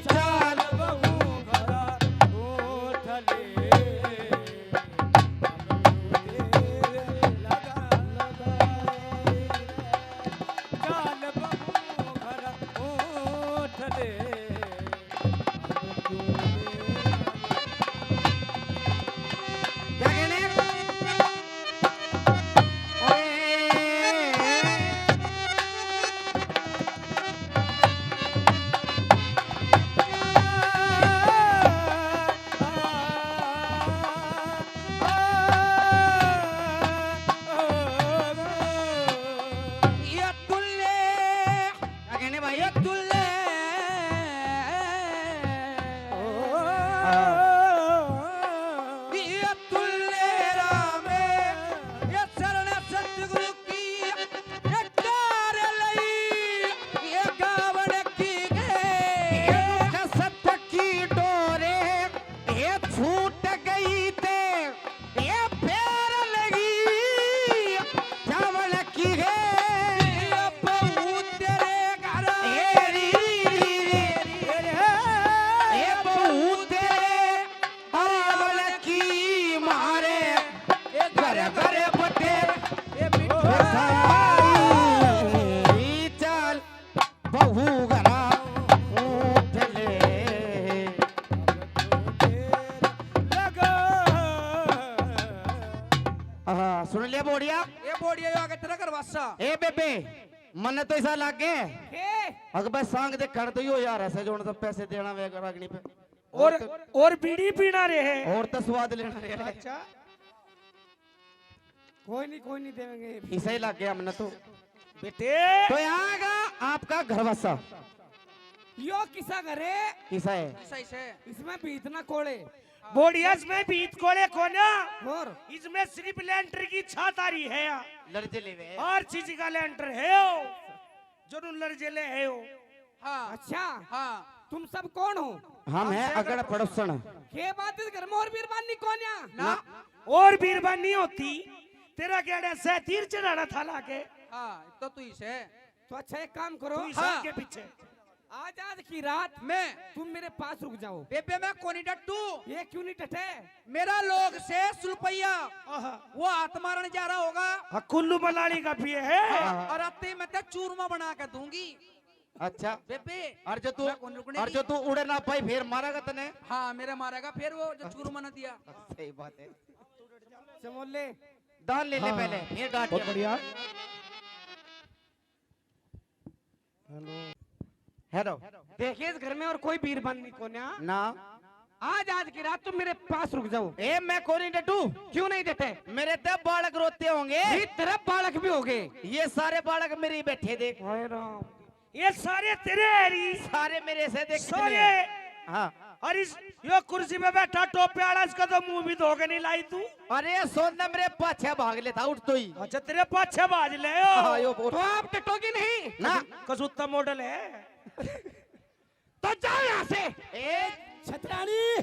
चाल क्या कहने भाई? ये दुल्ले, ये दुल्ले रामे, ये शरण सतगुरु की, ये कार लई, ये गावन की गे। ये दुख सत की डोरे, ये छूट गई ते, ये पैर लगी चावल की गे। ये बहू तेरे घर ए री री री री। ये बहू तेरे चावल की मारे। घर घर बटे ये मिठाई चाल। बहू घरा उठ ले। हाँ, सुन लिया बोड़िया? ये बोड़िया यो आगे तेरा घरवासा। ए बेबे, मन्ने तो ऐसा लागे। के? अक बस सांग दे खड़ तो यो यार ऐसे जोड़ तो पैसे देना वे रागनी पे। और, और बीड़ी पीना रे है। और तो स्वाद लेना रे है। अच्छा। कोई नहीं, कोई नहीं देवेंगे। इसे ही लग गया हमने तो। बेटे। तो यहाँ का आपका घरवासा। यो किसा घर है? किसा है? किसा इसे? इसमें भीत ना कोले। बोड़िया इसमें भीत कोले कोना। और? इसमें सिर्फ लेंटर की छातारी है। लड़जे लेवे। हर चीज का लेंटर है ओ। जरूर लड़जे ले है ओ। हाँ। अच्छा। हाँ। तुम सब कौन हो? हम हैं अगड़ पड़ोसण। के बात, इस घर में और बीरबानी कोन्या? ना। और बीरबानी होती, तेरा गेड़ा से तीर चढ़ाना था लाके। हाँ, तो तू ही से। तो अच्छा, एक काम करो। तू ही से हाँ। के पीछे। आज, आज की रात मैं तुम मेरे पास रुक जाओ। बेबे, मैं कोनी डटू। ये क्यों नहीं डटे? मेरा लोग से सुलपैया। आहा। वो हाथ मारने जा रहा होगा। हाँ, कुल्लू मनाली का पिए है। हाँ, और रात में ते चूरमा बना के दूंगी। अच्छा। बेबे, और जो तू, मैं कौन रुकने और की? जो तू उड़े ना पाई, फिर मारेगा तने। हाँ, मेरे मारेगा फिर वो जो चूरमा ना दिया। सही बात है। चमोले। दान ले ले हाँ। पहले, फिर डांट बहुत के। बढ़िया। हेलो। हेलो। देखिए, इस घर में और कोई बीरबानी कोन्या। ना। आज, आज की रात तुम मेरे पास रुक जाओ। ए, मैं कोनी डटू। क्यों नहीं डटे? मेरे ते बालक रोते होंगे। ये तेरा बालक भी होंगे। ये सारे बालक मेरे ही बैठे देख। हाय राम। ये सारे तेरे हैं री। सारे मेरे से देख सारे। कितने हैं। हाँ। और इस, यो कुर्सी पे बैठा टोपे वाला, इसका तो मुंह भी धो के नहीं लाई तू। अरे सोन ने मेरे पाछे भाग लेता उठ तो ही। अच्छा, तेरे पाछे भाज ले ओ। हाँ, यो बोल। तो आप डटोगे नहीं? ना। कसूता मॉडल है। तो जाओ यहाँ से। ए, छतरानी।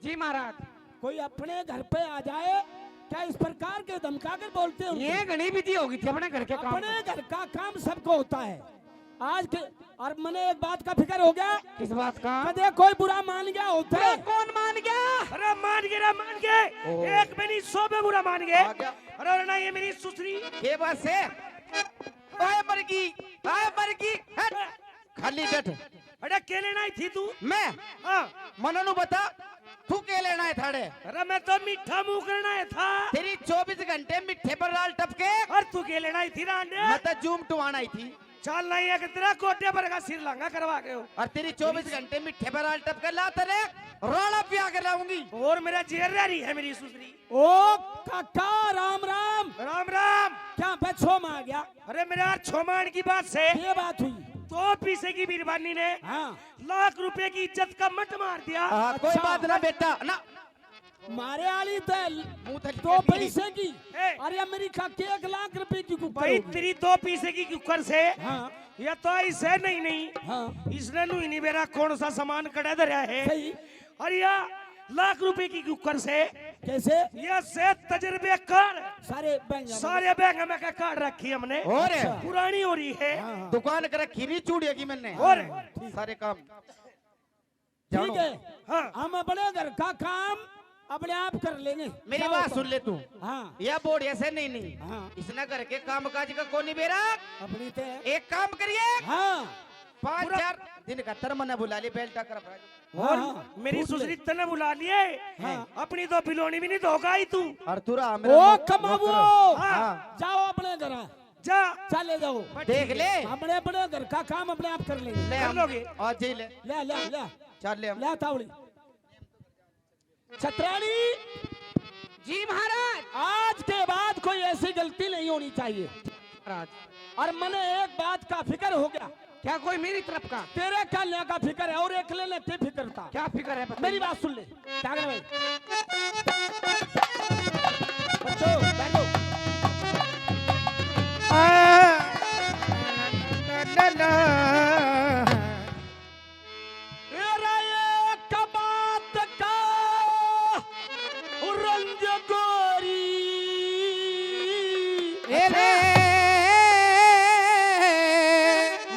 जी महाराज। कोई अपने घर पे आ जाए, क्या इस प्रकार के धमका कर बोलते हो? ये घणी विधि होगी थी अपने घर के काम। अपने घर का काम सबको होता है। आज के, और मने एक बात का फिक्र हो गया। किस बात का? कदे कोई बुरा मान गया होता है। बुरा कौन मान गया? अरे मान गए रे, मान गए। ओ। एक भी नहीं, सौ पे बुरा मान गए। आ गया। अरे, अरे ना, ये मेरी सुसरी। ये बात से। ओए मरगी। आए मर गई, हट। खाली बैठ। अरे के लेना ही थी तू? मैं? हाँ। मन्नै न्यू बता, तू के लेना है थाड़े? अरे मैं तो मीठा मुंह करना है था। तेरी चौबीस घंटे मीठे पर राल टपके। और तू के लेना ही थी रांडे? मैं तो जूम टुवाना ही थी। चल नहीं, एक तेरा गोड्डे पर का सिर लांगा करवा के हो। और तेरी चौबीस घंटे मीठे पर राल टपके, ला तेरे राला पिया के लाऊंगी। और मेरा जेर रही है मेरी सुसरी। ओ काका, राम राम। राम राम। क्या बे छोमा आ गया? अरे मेरा यार, छोमा आने की बात से। ये बात हुई। दो पैसे की मेहरबानी ने हाँ। लाख रुपए की इज्जत का मट मार दिया। हाँ, कोई अच्छा। बात ना बेटा, ना। मारे आली तो मुंह थली दो के पैसे की। ए। अरे अमेरिका के एक लाख रुपए की कुकर भाई, होगी। तेरी दो पैसे की कुकर से हाँ। या तो ऐसे नहीं, नहीं। हाँ। इसने नू ही नहीं बेरा कौन सा सामान कड़ा धरा है। सही। और या लाख रुपए की कुकर से। कैसे? या से तजर्बेकार। सारे बैंक सारे बैंक में का काट रखी हमने। और? अच्छा। पुरानी हो रही है। हाँ, हाँ। दुकान कर रखी नहीं चूड़िया की मैंने। और? ठीक। सारे काम। ठीक जानो। है। हाँ। हम अपने घर का काम अपने आप कर लेंगे। मेरी जाओ बात तो। सुन ले तू। हाँ। या बोर्ड ऐसे नहीं, नहीं। हाँ। इसने घर के काम काज का कोनी बेरा। अपनी ते। एक काम करिए। हाँ। पाँच पूरा चार दिन का तर मन्नै बुला ले, बेल्टा कर भाई। हाँ, और हाँ, मेरी पूछ ले। सुसरी तन्नै बुला लिए। हाँ। अपनी तो बिलोनी भी नहीं धोगा ही तू। और तू रहा मेरा ओ नौ-, कमावो। नौकर। हाँ। हाँ। जाओ अपने घर। जा। चले जाओ। बस देख ठीक ले। है। अपने, अपने घर का काम अपने आप कर लेंगे। ले कर हम लोगे? आज ही ले। ले, ले, ले। चल ले हम। ले तावड़ी। छतरानी। जी महाराज। आज के बाद कोई ऐसी गलती नहीं होनी चाहिए। महाराज। और मन्नै एक बात का फिक्र हो गया। क्या कोई मेरी तरफ का? तेरे कालिया का फिक्र है और एकले ने के फिक्र था? क्या फिक्र है? बता। मेरी बात सुन ले। जागरण भाई। बच्चों, बैठो। आ, ना, ना, ना। तेरा एक बात का रंज गोरी। ए रे।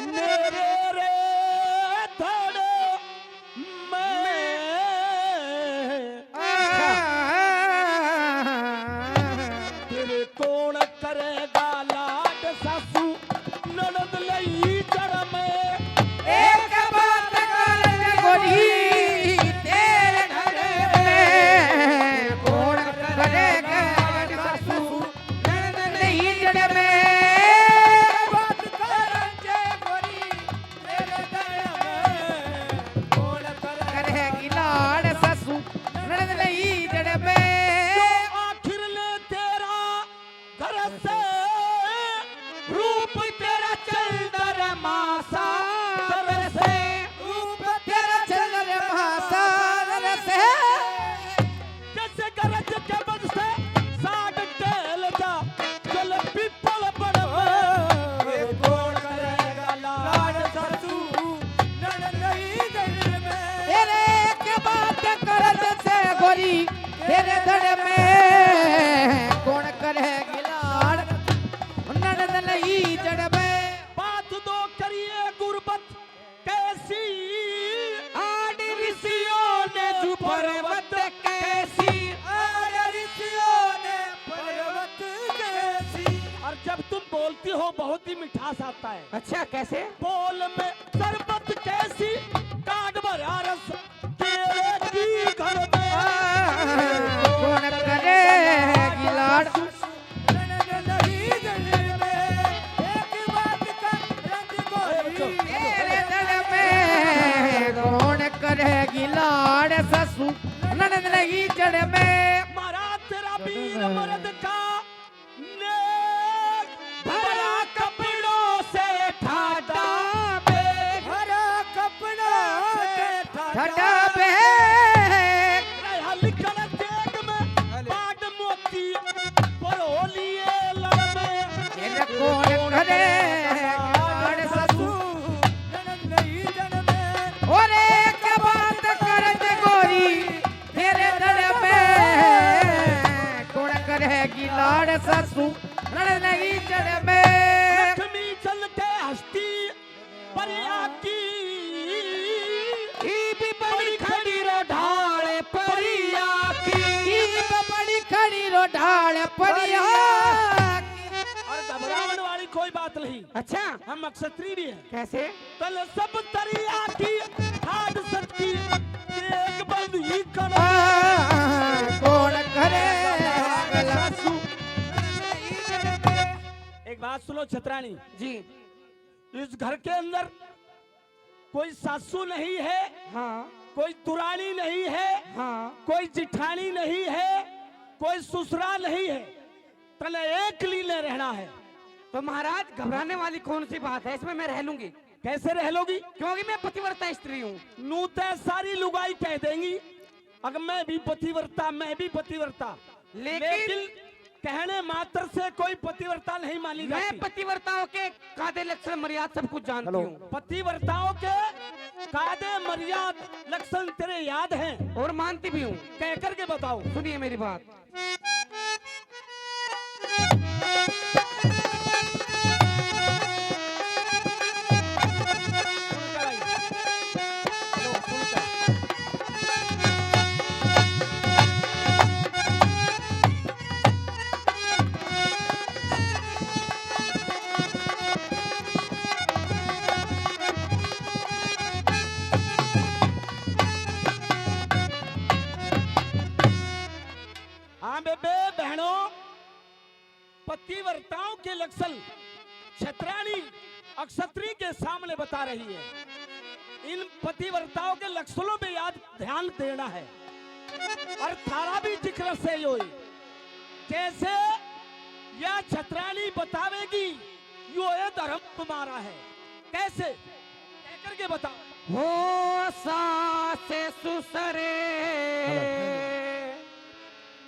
मेरे रे धड़ में। अच्छा। तेरे कौन करेगा लाड सासू ननद लई जड़ में। एक बात कर गोरी, तेरे घर में कौन करेगा लाड सासू ननद लई जड़ में। बात कर गोरी, तेरे घर में कौन करेगी लाड सासू ननद लई जड़ में। जो आखिर ले तेरा घर से रूप तेरा चंद्रमा सा तरसे। रूप तेरा चंद्रमा सा तरसे। जैसे गरज के बज से साग टेल जा, जल पीपल बड़ में। कौन करेगा लाड सासू ननद लई जड़ में। तेरे के बात करज से गोरी तेरे धड़ में कौन करेगी लाड ननद लई जड़ में। बात दो करिए गुरबत कैसी। आड़ ऋषियों ने पर्वत कैसी। आड़ ऋषियों ने पर्वत कैसी। और जब तुम बोलती हो बहुत ही मिठास आता है। अच्छा, कैसे? बोल में शरबत कैसी, काट भरा रस तेरे की घर में। कौन करेगी लाड ननद लई जड़ में। एक बात का रंज गोरी। तेरे धड़ में कौन करेगी लाड सासू ननद लई जड़ में। महाराज तेरा वीर मर्द का नेक भरा कपड़ों से ठाडा बे। भरा कपड़ों से ठाडा बे। हल कर देख में बाड मोती पर होलिए लड़ में। तेरे कौन करे लाड सासू ननद लई जड़ में। और एक बात करज गोरी तेरे धड़ में कौन करेगी लाड सासू ननद लई जड़ में। लक्ष्मी चल के हस्ती परिया की। ईब बड़ी खड़ी रो ढाल परिया की। ईब बड़ी खड़ी रो ढाल परिया की। और घबरावन वाली कोई बात नहीं। अच्छा। हम अक्षत्री भी हैं। कैसे? तन सब तरिया की ठाट सत की, एक बंद ही करो। हाँ, कौन करे सासू। एक बात सुनो छतरानी। जी। इस घर के अंदर कोई सासू नहीं है, हाँ। कोई दुरानी नहीं है, हाँ। कोई जिठानी नहीं है, कोई ससुरा नहीं है, तने एकली ने रहना है। तो महाराज, घबराने वाली कौन सी बात है, इसमें मैं रह लूंगी। कैसे रह लोगी? क्योंकि मैं पतिव्रता स्त्री हूँ। नू तै सारी लुगाई कह देंगी, अगर मैं भी पतिव्रता, मैं भी पतिव्रता। लेकिन लेकिन कहने मात्र से कोई पतिव्रता नहीं मानी मैं जाती। पतिव्रताओं के कायदे, लक्षण, मर्याद सब कुछ जानती हेलो। हूँ। पतिव्रताओं के कायदे, मर्याद, लक्षण तेरे याद हैं? और मानती भी हूँ। कह करके बताओ। सुनिए मेरी बात। हाँ बेबे, बहनों, पतिव्रताओं के लक्षण छतरानी अक्षत्री के सामने बता रही है। इन पतिव्रताओं के लक्षणों पे याद ध्यान देना है। और थारा भी जिक्र से यो ही। जैसे या छतरानी बतावेगी, यो ये धर्म तुम्हारा है। कैसे? कह करके बताओ। हो सास सुसरे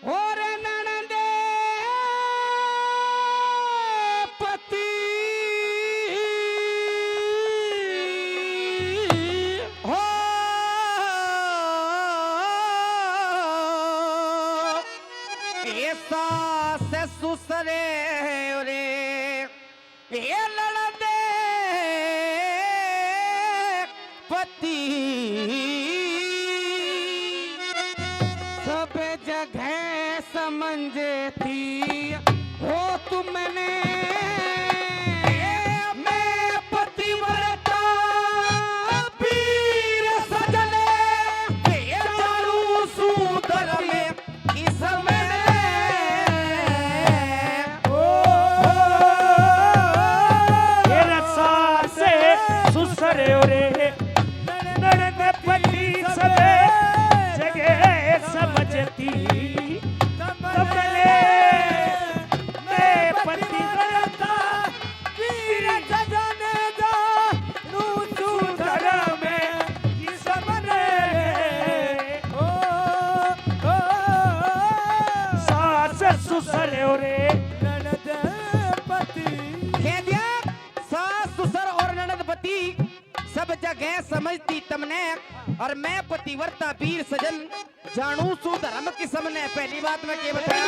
और ननदे पति हो, ए सास सुसरे रे, ए ननदे पति सब जगह समझती हो तुमने। मैं पतिव्रता पीर सजने, जानू सूत्र में तेरा सास सुसर रे, ननद पति सब जगह समझती, तबले मैं पतिव्रता पीर सजने, जानू सूत्र में किस्मत रे। ओ, ओ, सास सुसर रे, ननद पति। कह दिया, सास सुसर और ननद पति सब जगह समझती तमने, और मैं पतिव्रता पीर सजन जानू सू धर्म किस्म ने। पहली बात मैं के बताया?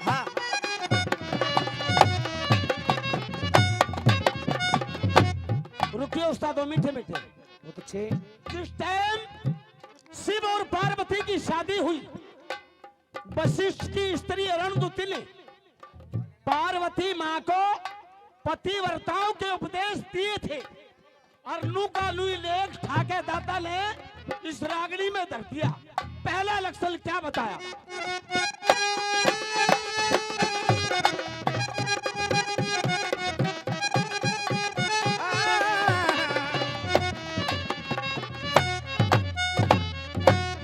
हाँ। रुकिए उस्तादों, मीठे मीठे। बहुत अच्छे। जिस टाइम शिव और पार्वती की शादी हुई, वशिष्ठ की स्त्री अरुंधति ने पार्वती माँ को पतिव्रताओं के उपदेश दिए थे और नू का नू ही लेख ठाके दादा ने इस रागनी में धर दिया। पहला लक्षण क्या बताया?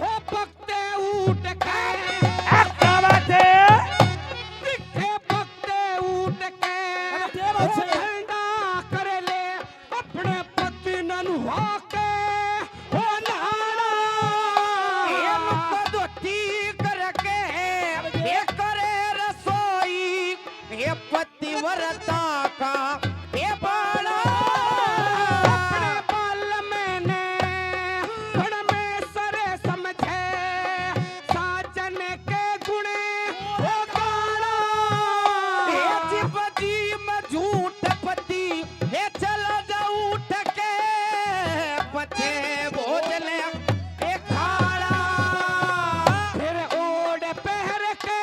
हो भक्ते उठ के, आ, क्या बात है? दिखे भक्ते उठ के, अरे, क्या बात है? हो ठंडा कर ले अपने पति ननुहा के, हो नहाना। ये नुका धोती करके, ये करे रसोई, ये पति पतिव्रता का ये बाला। अपने बाल मैंने परमेश्वर समझे, साजन के गुण हो गाला। हे जीव जी में झूठ पति, हे चल जा उठ के, पछे भोजन ए खाड़ा। फिर ओढ़ पहर के,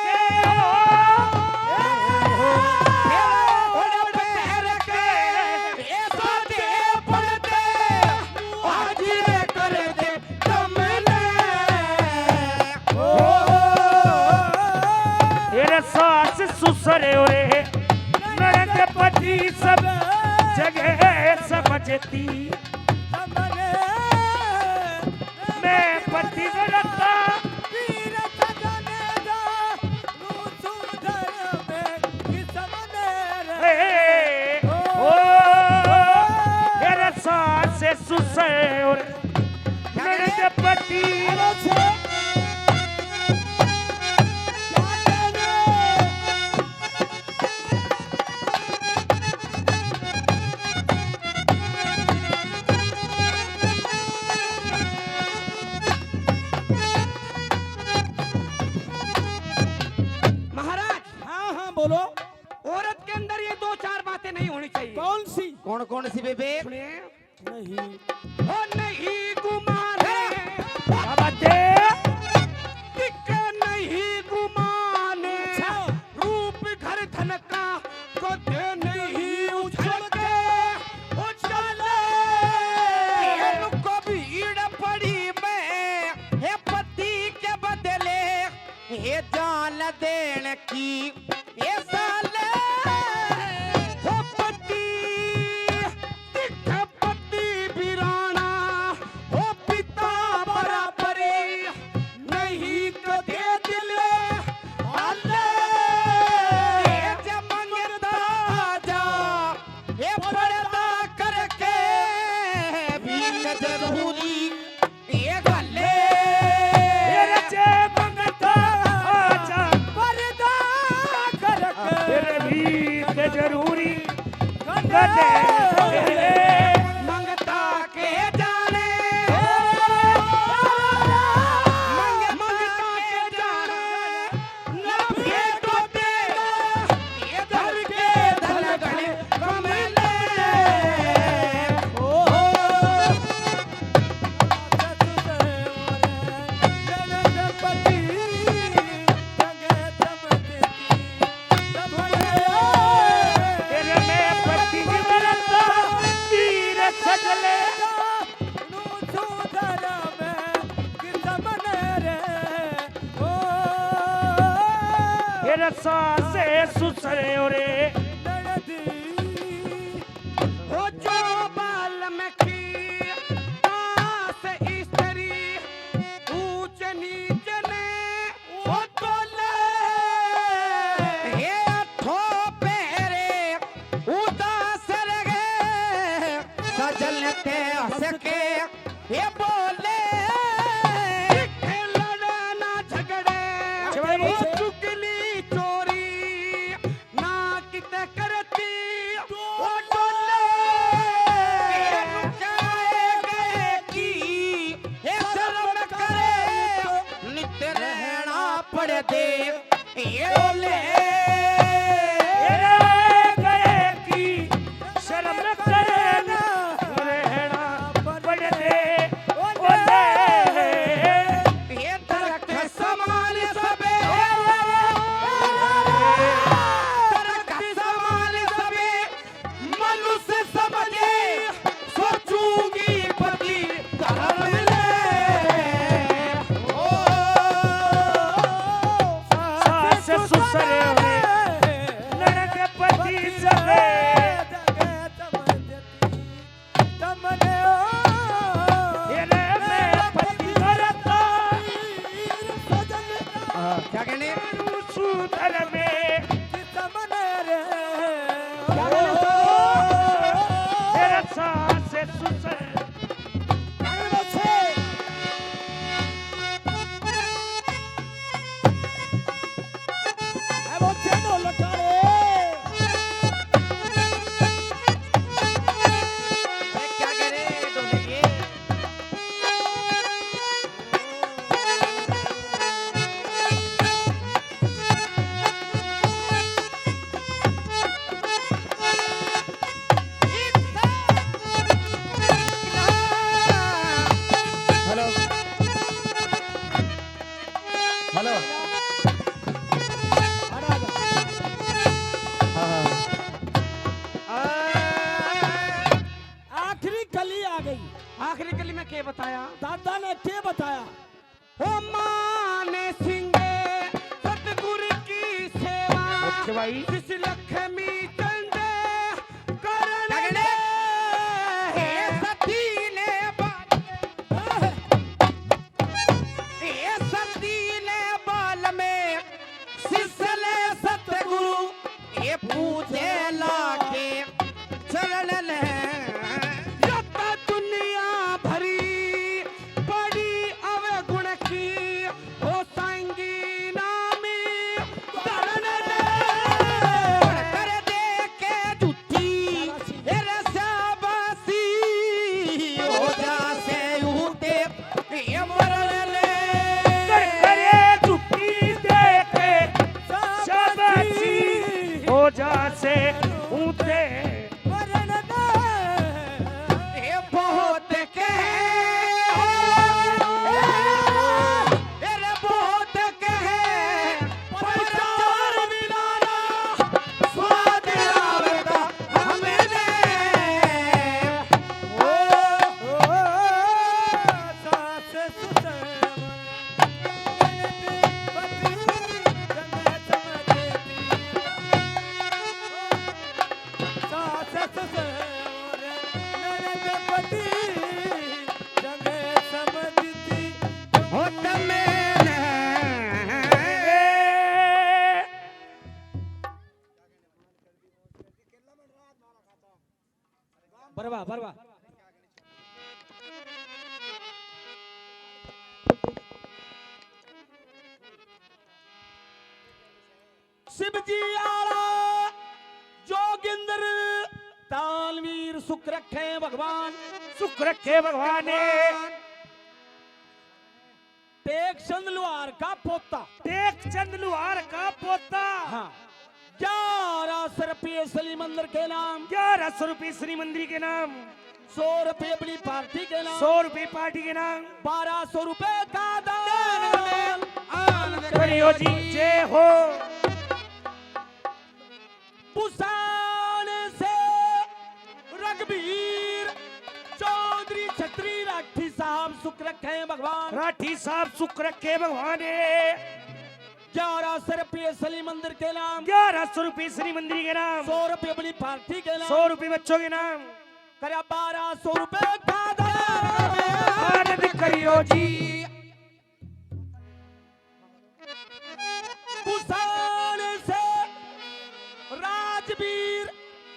सरे ओरे ननद पति सब जगह समझती। मैं पति गणता ए, ओ, मेरे सास ससुर और ननद पति। महाराज। हाँ, हाँ, बोलो। औरत के अंदर ये दो चार बातें नहीं होनी चाहिए। कौन सी? कौन कौन सी बेबे? सुनिए। नहीं। ओ नहीं गुमान। क्या बात है? दिख नहीं गुमान। अच्छा। रूप घर धन का कदे नहीं उछल के। ओ चले। इनको भीड़ पड़ी में, हे पति के बदले, हे जान देन की। ए साले, हो पति, दिख पति बिराना, हो पिता बराबरी, नहीं कदे दिल आले। ए जे मंगता जा, ए पर्दा करके भी जरूरी। ये गले। ये रचे मंगता आजा। पर्दा करके। तेरे भी ते जरूरी। गले। मंगता के जाने। मंग-, मंगता के जाने। तेरे सासे सुसरे ओरे। हो जो बाल में की तास स्त्री, ऊंच नीच ने वो तोले। हे अठो पैरे उदास रहे, सजल ते हंस के ये बोले, किथे लड़े ना झगड़े, अच्छा भाई, वो भाई। चुगली चोरी ना किते करती, वो डोले। ये रुकाए गए की, ये शर्म करे, नित रहना पड़दे। ये बोले। तेरे गए की शर्म करना, रहना पड़दे। ओ जिस लक्ष्मी चंद करण तगड़े। हे सती ने बाल, हे सती ने बाल में सिसले सतगुरु, ये पूजे लाके चरण ने। या तो दुनिया भरी पड़ी अवगुण की, हो संगी नामी धरण ने। कर दे के झूठी, ए रे शाबाशी, हो जा से ऊते, ये मरण ने। कर करे झूठी दे के शाबाशी, हो जा से ऊते। ए बहुत कहे, ए रे बहुत कहे, प्रचार मिलाना, स्वाद आवता हमने। ओ, ओ, ओ, सास ससुर बरवा, बरवा। शिव जी आला जोगिंदर तालवीर सुख रखे भगवान। सुख रखे भगवान। टेक चंद लुहार का पोता। टेक चंद लुहार का पोता। हाँ। ग्यारह सौ रुपये सली मंदिर के नाम। ग्यारह सौ रुपये सली मंदिर के नाम। सौ रुपये अपनी पार्टी के नाम। सौ रुपये पार्टी के नाम। बारह सौ रुपये का दान। आनंद करियो जी। जय हो। पुसान से रघुबीर चौधरी छतरी राठी साहब सुख रखे भगवान। राठी साहब सुख रखे भगवान। ग्यारह सौ रुपये सली मंदिर के नाम। ग्यारह सौ रुपये सली मंदिर के नाम। सौ रुपये अपनी पार्टी के नाम। सौ रुपये बच्चों के नाम। करे बारह सौ रुपये का दान। आनंद करियो जी। पुसान से राजवीर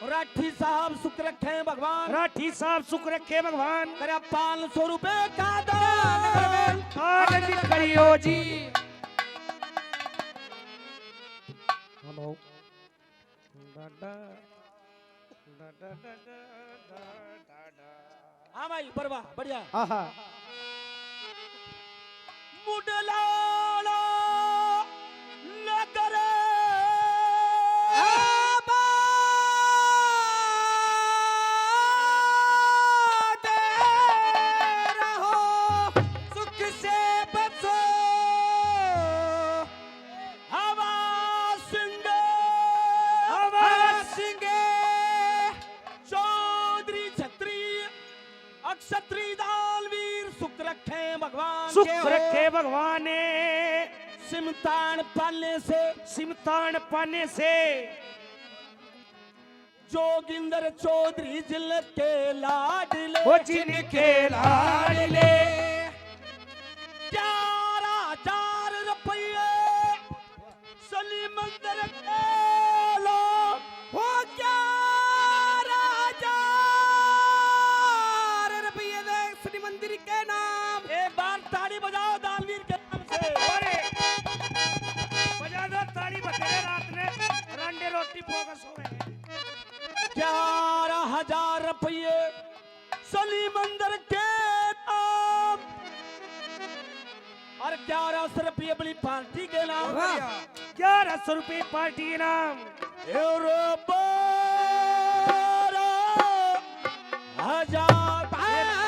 राठी साहब सुख रखे भगवान। राठी साहब सुख रखे भगवान। करे पाँच सौ रुपये का दान। आनंद करियो जी। हेलो। हाँ भाई, बरवा, बढ़िया। आहा। मुडलाला नगर आबाद रहो, सुख से बसो। हवा सिंह, हवा सिंह, चौधरी छत्री, अक्षत्री दानवीर सुख रखे भगवान। सुख रखे भगवान। सिमतान पाने से, सिमतान पाने से। जोगिंदर चौधरी जिनके लाडले, ओ जिनके लाडले। ग्यारह हजार रुपये सली मंदिर के लो। ओ ग्यारह हजार रुपये दे सली मंदिर के नाम। एक बार ताली बजाओ दानवीर के नाम से। अरे, बजा दो ताली, बतेरे रात ने रांडे रोटी फोकस हो गए। ग्यारह हजार रुपये सली मंदिर के नाम और ग्यारह सौ रुपये अपनी पार्टी के नाम। वाह। ग्यारह सौ रुपये पार्टी के नाम। ए रे बारह हजार। बारह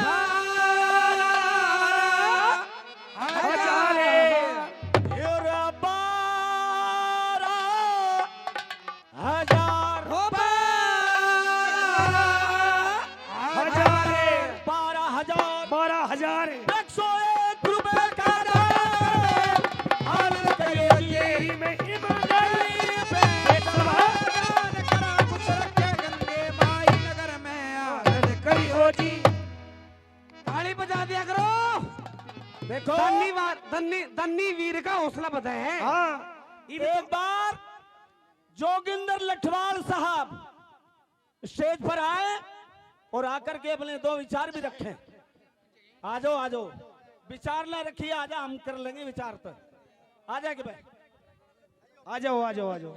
हजार। ए रे बारह हजार। हो बारह हजार। बारह हजार। बारह हजार। एक सौ एक रुपए का दान। आनंद करिए जी। तेरी महिमा गली में। एक सौ धन्नी, धन्नी वीर का हौसला बढ़ा है। हाँ। एक बार जोगिंदर लठवाल साहब स्टेज पर आए और आकर के अपने दो विचार भी रखें। आ जाओ, आ जाओ, विचार ना रखिए, आजा, हम कर लेंगे विचार। तो आ जाए कि भाई, आ जाओ, आ जाओ, आ जाओ।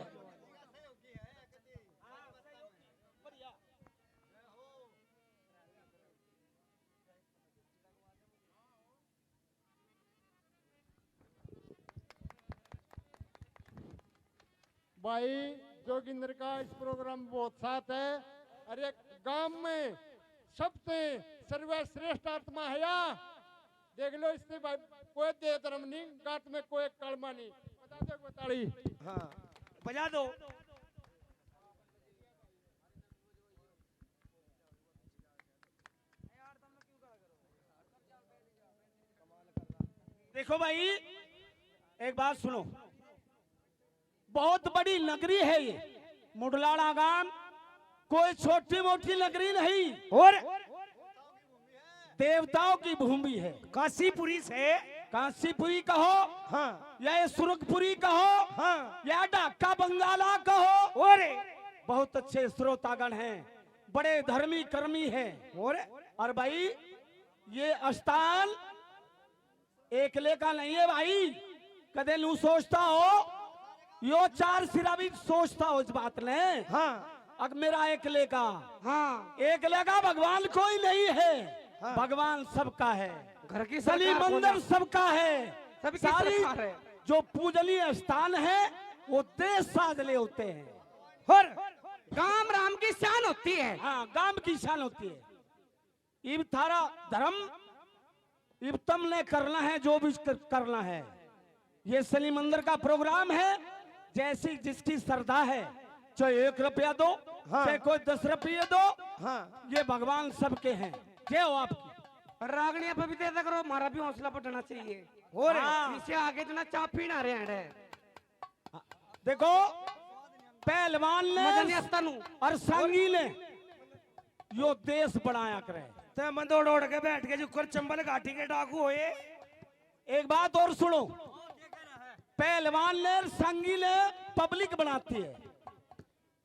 भाई जोगिंदर का इस प्रोग्राम में बहुत साथ है। अरे, गांव में सबसे सर्वश्रेष्ठ आत्मा है या। देख लो इसने भाई, कोई दे धर्म नहीं, गात में कोई कलमा नहीं। बजा दो एक ताली। हाँ, बजा दो। देखो भाई, एक बात सुनो, बहुत बड़ी नगरी है ये मुडलाड़ा गांव, कोई छोटी मोटी नगरी नहीं। और देवताओं की भूमि है। काशीपुरी से। काशीपुरी कहो, हाँ। या ये सुरखपुरी कहो, हाँ। या ढाका बंगाला कहो। और बहुत अच्छे श्रोतागण हैं, बड़े धर्मी कर्मी हैं। और और भाई, ये स्थान एकले का नहीं है भाई, कदे नू सोचता हो, यो चार सिरा भी सोचता हो इस बात ने। हाँ। अक मेरा एकले का। हाँ। एकले का भगवान कोई नहीं है। हाँ। भगवान सबका है। घर की सली सरकार मंदिर बोला। सबका है। सबकी सारी सरकार है। जो पूजनीय स्थान है, वो देश साजले होते हैं। और गांव राम की शान होती है। हाँ, गांव की शान होती है। इब थारा धर्म, इब तमने करना है जो भी कर-, करना है। ये शनि मंदिर का प्रोग्राम है, जैसी जिसकी श्रद्धा है, चाहे एक रुपया दो, हाँ। चाहे कोई दस रुपये दो, हाँ। ये भगवान सबके हैं। जय हो आपकी। रागणिया पे भी दे दे करो, हमारा भी हौसला बढ़ना चाहिए। हो रे। हाँ। इसे आगे इतना चाप पीना रहे हैं। देखो, पहलवान ने मजा नहीं आता नू। और संगी ने यो देश बनाया करे। ते मंदोड़ ओढ़ के बैठ के जो कर चंबल घाटी के डाकू होए। एक बात और सुनो, पहलवान ने और संगी ने पब्लिक बनाती है।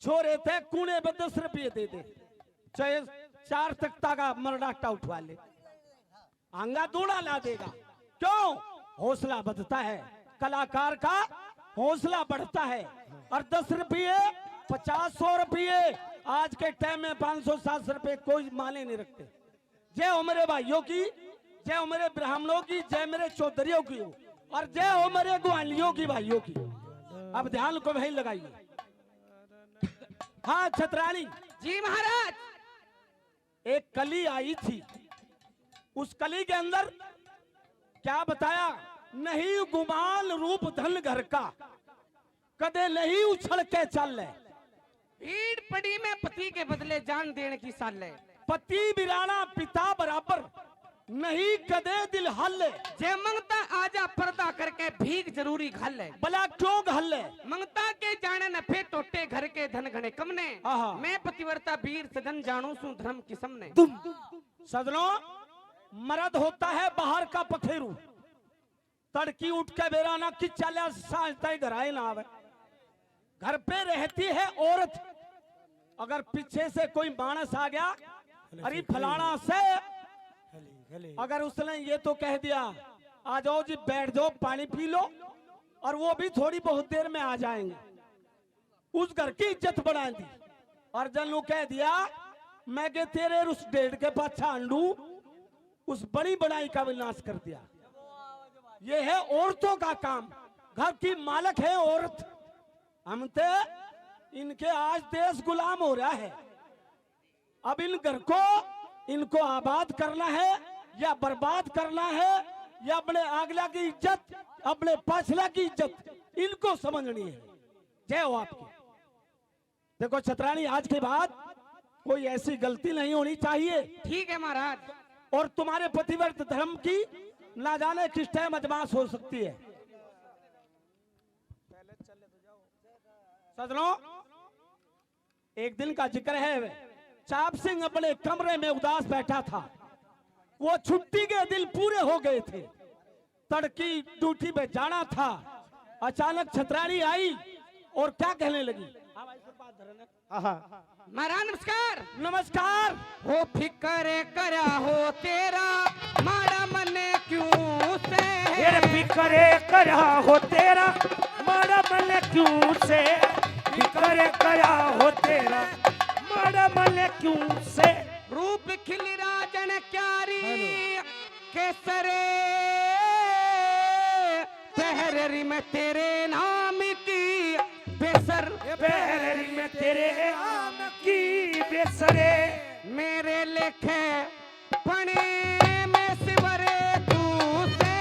छोरे थे कूने पे दस रुपये दे दे, चाहे चार तख्ता का मरडाटा उठवा ले। आंगा दूड़ा ला देगा। क्यों? हौसला बढ़ता है, कलाकार का हौसला बढ़ता है। और दस रुपये, पचास, सौ रुपये, आज के टाइम में पाँच सौ, सात सौ रुपये कोई माने नहीं रखते। जय हो मेरे भाइयों की, जय हो मेरे ब्राह्मणों की, जय मेरे चौधरियों की हो, और जय हो मेरे ग्वालियों की, भाइयों की। अब ध्यान को वहीं लगाइए। हाँ छतरानी जी महाराज। एक कली आई थी, उस कली के अंदर क्या बताया, नहीं गुमान रूप धन घर का, कदे नहीं उछल के चाले। भीड़ पड़ी में पति के बदले जान देने की साले। पति बिराना पिता बराबर, नहीं कदे दिल हल। जे मंगता आजा पर्दा करके भीख जरूरी घल। भला क्यों घल? मंगता के जाने न फे टोटे घर के धन घने कम ने। आहा। मैं पतिव्रता वीर सजन जानू सू धर्म की समने। तुम सजनो, मर्द होता है बाहर का पखेरू, तड़की उठ के बेरा ना कि चला सांझ ताई घर आए ना आवे। घर पे रहती है औरत। अगर पीछे से कोई मानस आ गया, अरे फलाना से, अगर उसने ये तो कह दिया, आ जाओ जी, बैठ जाओ, पानी पी लो, और वो भी थोड़ी बहुत देर में आ जाएंगे, उस घर की इज्जत बढ़ा दी। और जन नु कह दिया, मैं के तेरे उस डेढ़ के पाछा अंडू, उस बड़ी बनाई का विनाश कर दिया। ये है औरतों का काम, घर की मालक है औरत। हम ते इनके आज देश गुलाम हो रहा है। अब इन घर को, इनको आबाद करना है या बर्बाद करना है, या अपने आगला की इज्जत, अपने पाछला की इज्जत इनको समझनी है। जय हो आपकी। देखो छतरानी, आज के बाद कोई ऐसी गलती नहीं होनी चाहिए। ठीक है महाराज। और तुम्हारे पतिव्रत धर्म की ना जाने किस टाइम अजमास हो सकती है। सजनों, एक दिन का जिक्र है, चाप सिंह अपने कमरे में उदास बैठा था। वो छुट्टी के दिन पूरे हो गए थे। तड़की ड्यूटी पे जाना था, अचानक छतराली आई और क्या कहने लगी? हाँ भाई, सुरपाल धरन। आहा। महाराज नमस्कार। नमस्कार। हो फिकर करया हो तेरा, माड़ा मने क्यों से? फिर फिकर करया हो तेरा, माड़ा मने क्यों से? फिकर करया हो तेरा, माड़ा मने क्यों से? रूप खिल राजन क्यारी, हेलो। केसरे पहरेरी में तेरे नाम की बेसर। पहरेरी में तेरे नाम की बेसरे। मेरे लेखे पने में सिवरे तू से।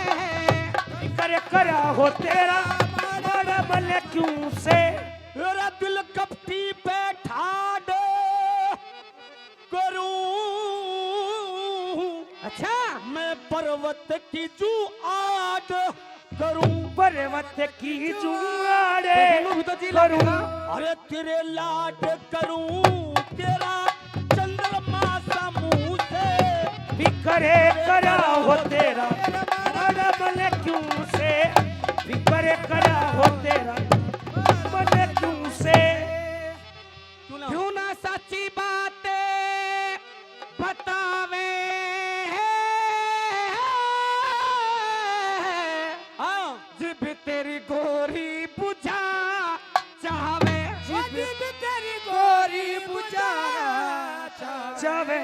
फिकर करया हो तेरा, माड़ा मने क्यों से? मेरा दिल कपटी पे ठाड करूं। अच्छा। मैं पर्वत की जू आड़ करूं। पर्वत की जू आड़ तो दोनों भी तो जी करूं। लगेगा। अरे तेरे लाड करूं, तेरा चंद्रमा सा मुंह से। फिकर करया हो तेरा, माड़ा मने क्यों से? फिकर करया हो तेरा, मने क्यों से? क्यों ना? क्यों ना सच्ची बात बतावे? हाँ। जिब तेरी गोरी बुझा चाहवे। जिब तेरी गोरी बुझा चाहवे।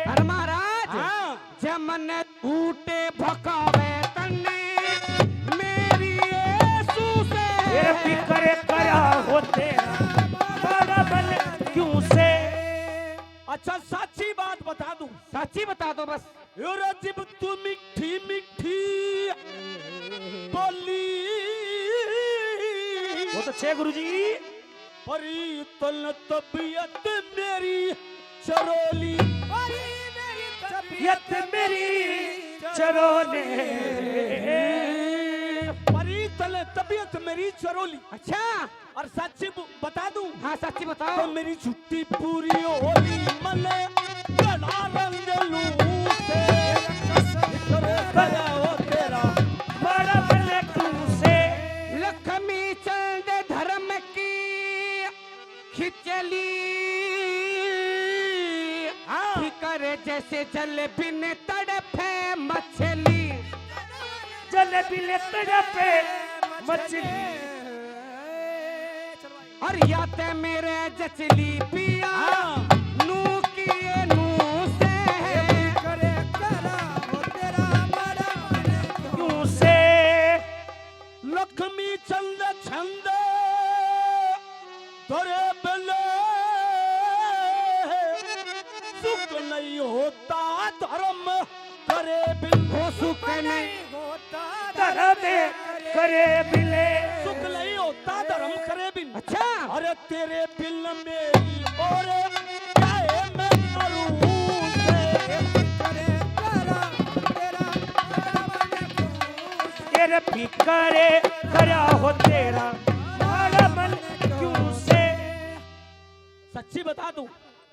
अरे महाराज, हाँ। जमन ऊटे भकावे तन्ने मेरी यीशु से। फिर फिकर करया हो तेरा, माड़ा मने क्यों से? अच्छा, साची बात बता दूं? साची बता दो बस। यो रे, जिब तू मीठी मीठी बोली। बहुत अच्छे गुरुजी। परी तन तबीयत मेरी चरोली। परी मेरी तबीयत मेरी चरोली। परी तन तबीयत मेरी चरोली। अच्छा। और सच ब-, बता दूं? हाँ, सच बताओ। तो मेरी छुट्टी पूरी होली मने घड़ा रंग लूं से। फिकर करया हो तेरा, माड़ा मने क्यों से? लक्ष्मी चंद धर्म की खिचली। हाँ। फिकर जैसे जल बिन तड़फे मछली। जल बिन तड़फे मछली। और या ते मेरे जचली पिया, हाँ। नू किए नू से। करे करा हो तेरा माड़ा मने क्यों से? लक्ष्मी चंद छंद धरे बिले, सुख नहीं होता धर्म करे बिन। हो सुख नहीं होता धर्म करे बिले। सुख नहीं होता धर्म करे बिन। अच्छा। अरे तेरे बिन मेरी और क्या है मैं करूं से? करे करा तेरा तेरे फिकर करया हो तेरा माड़ा मने क्यों से? सच्ची बता दूं?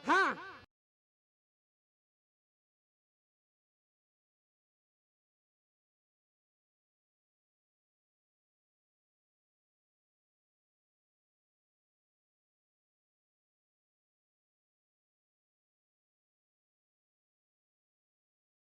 हाँ।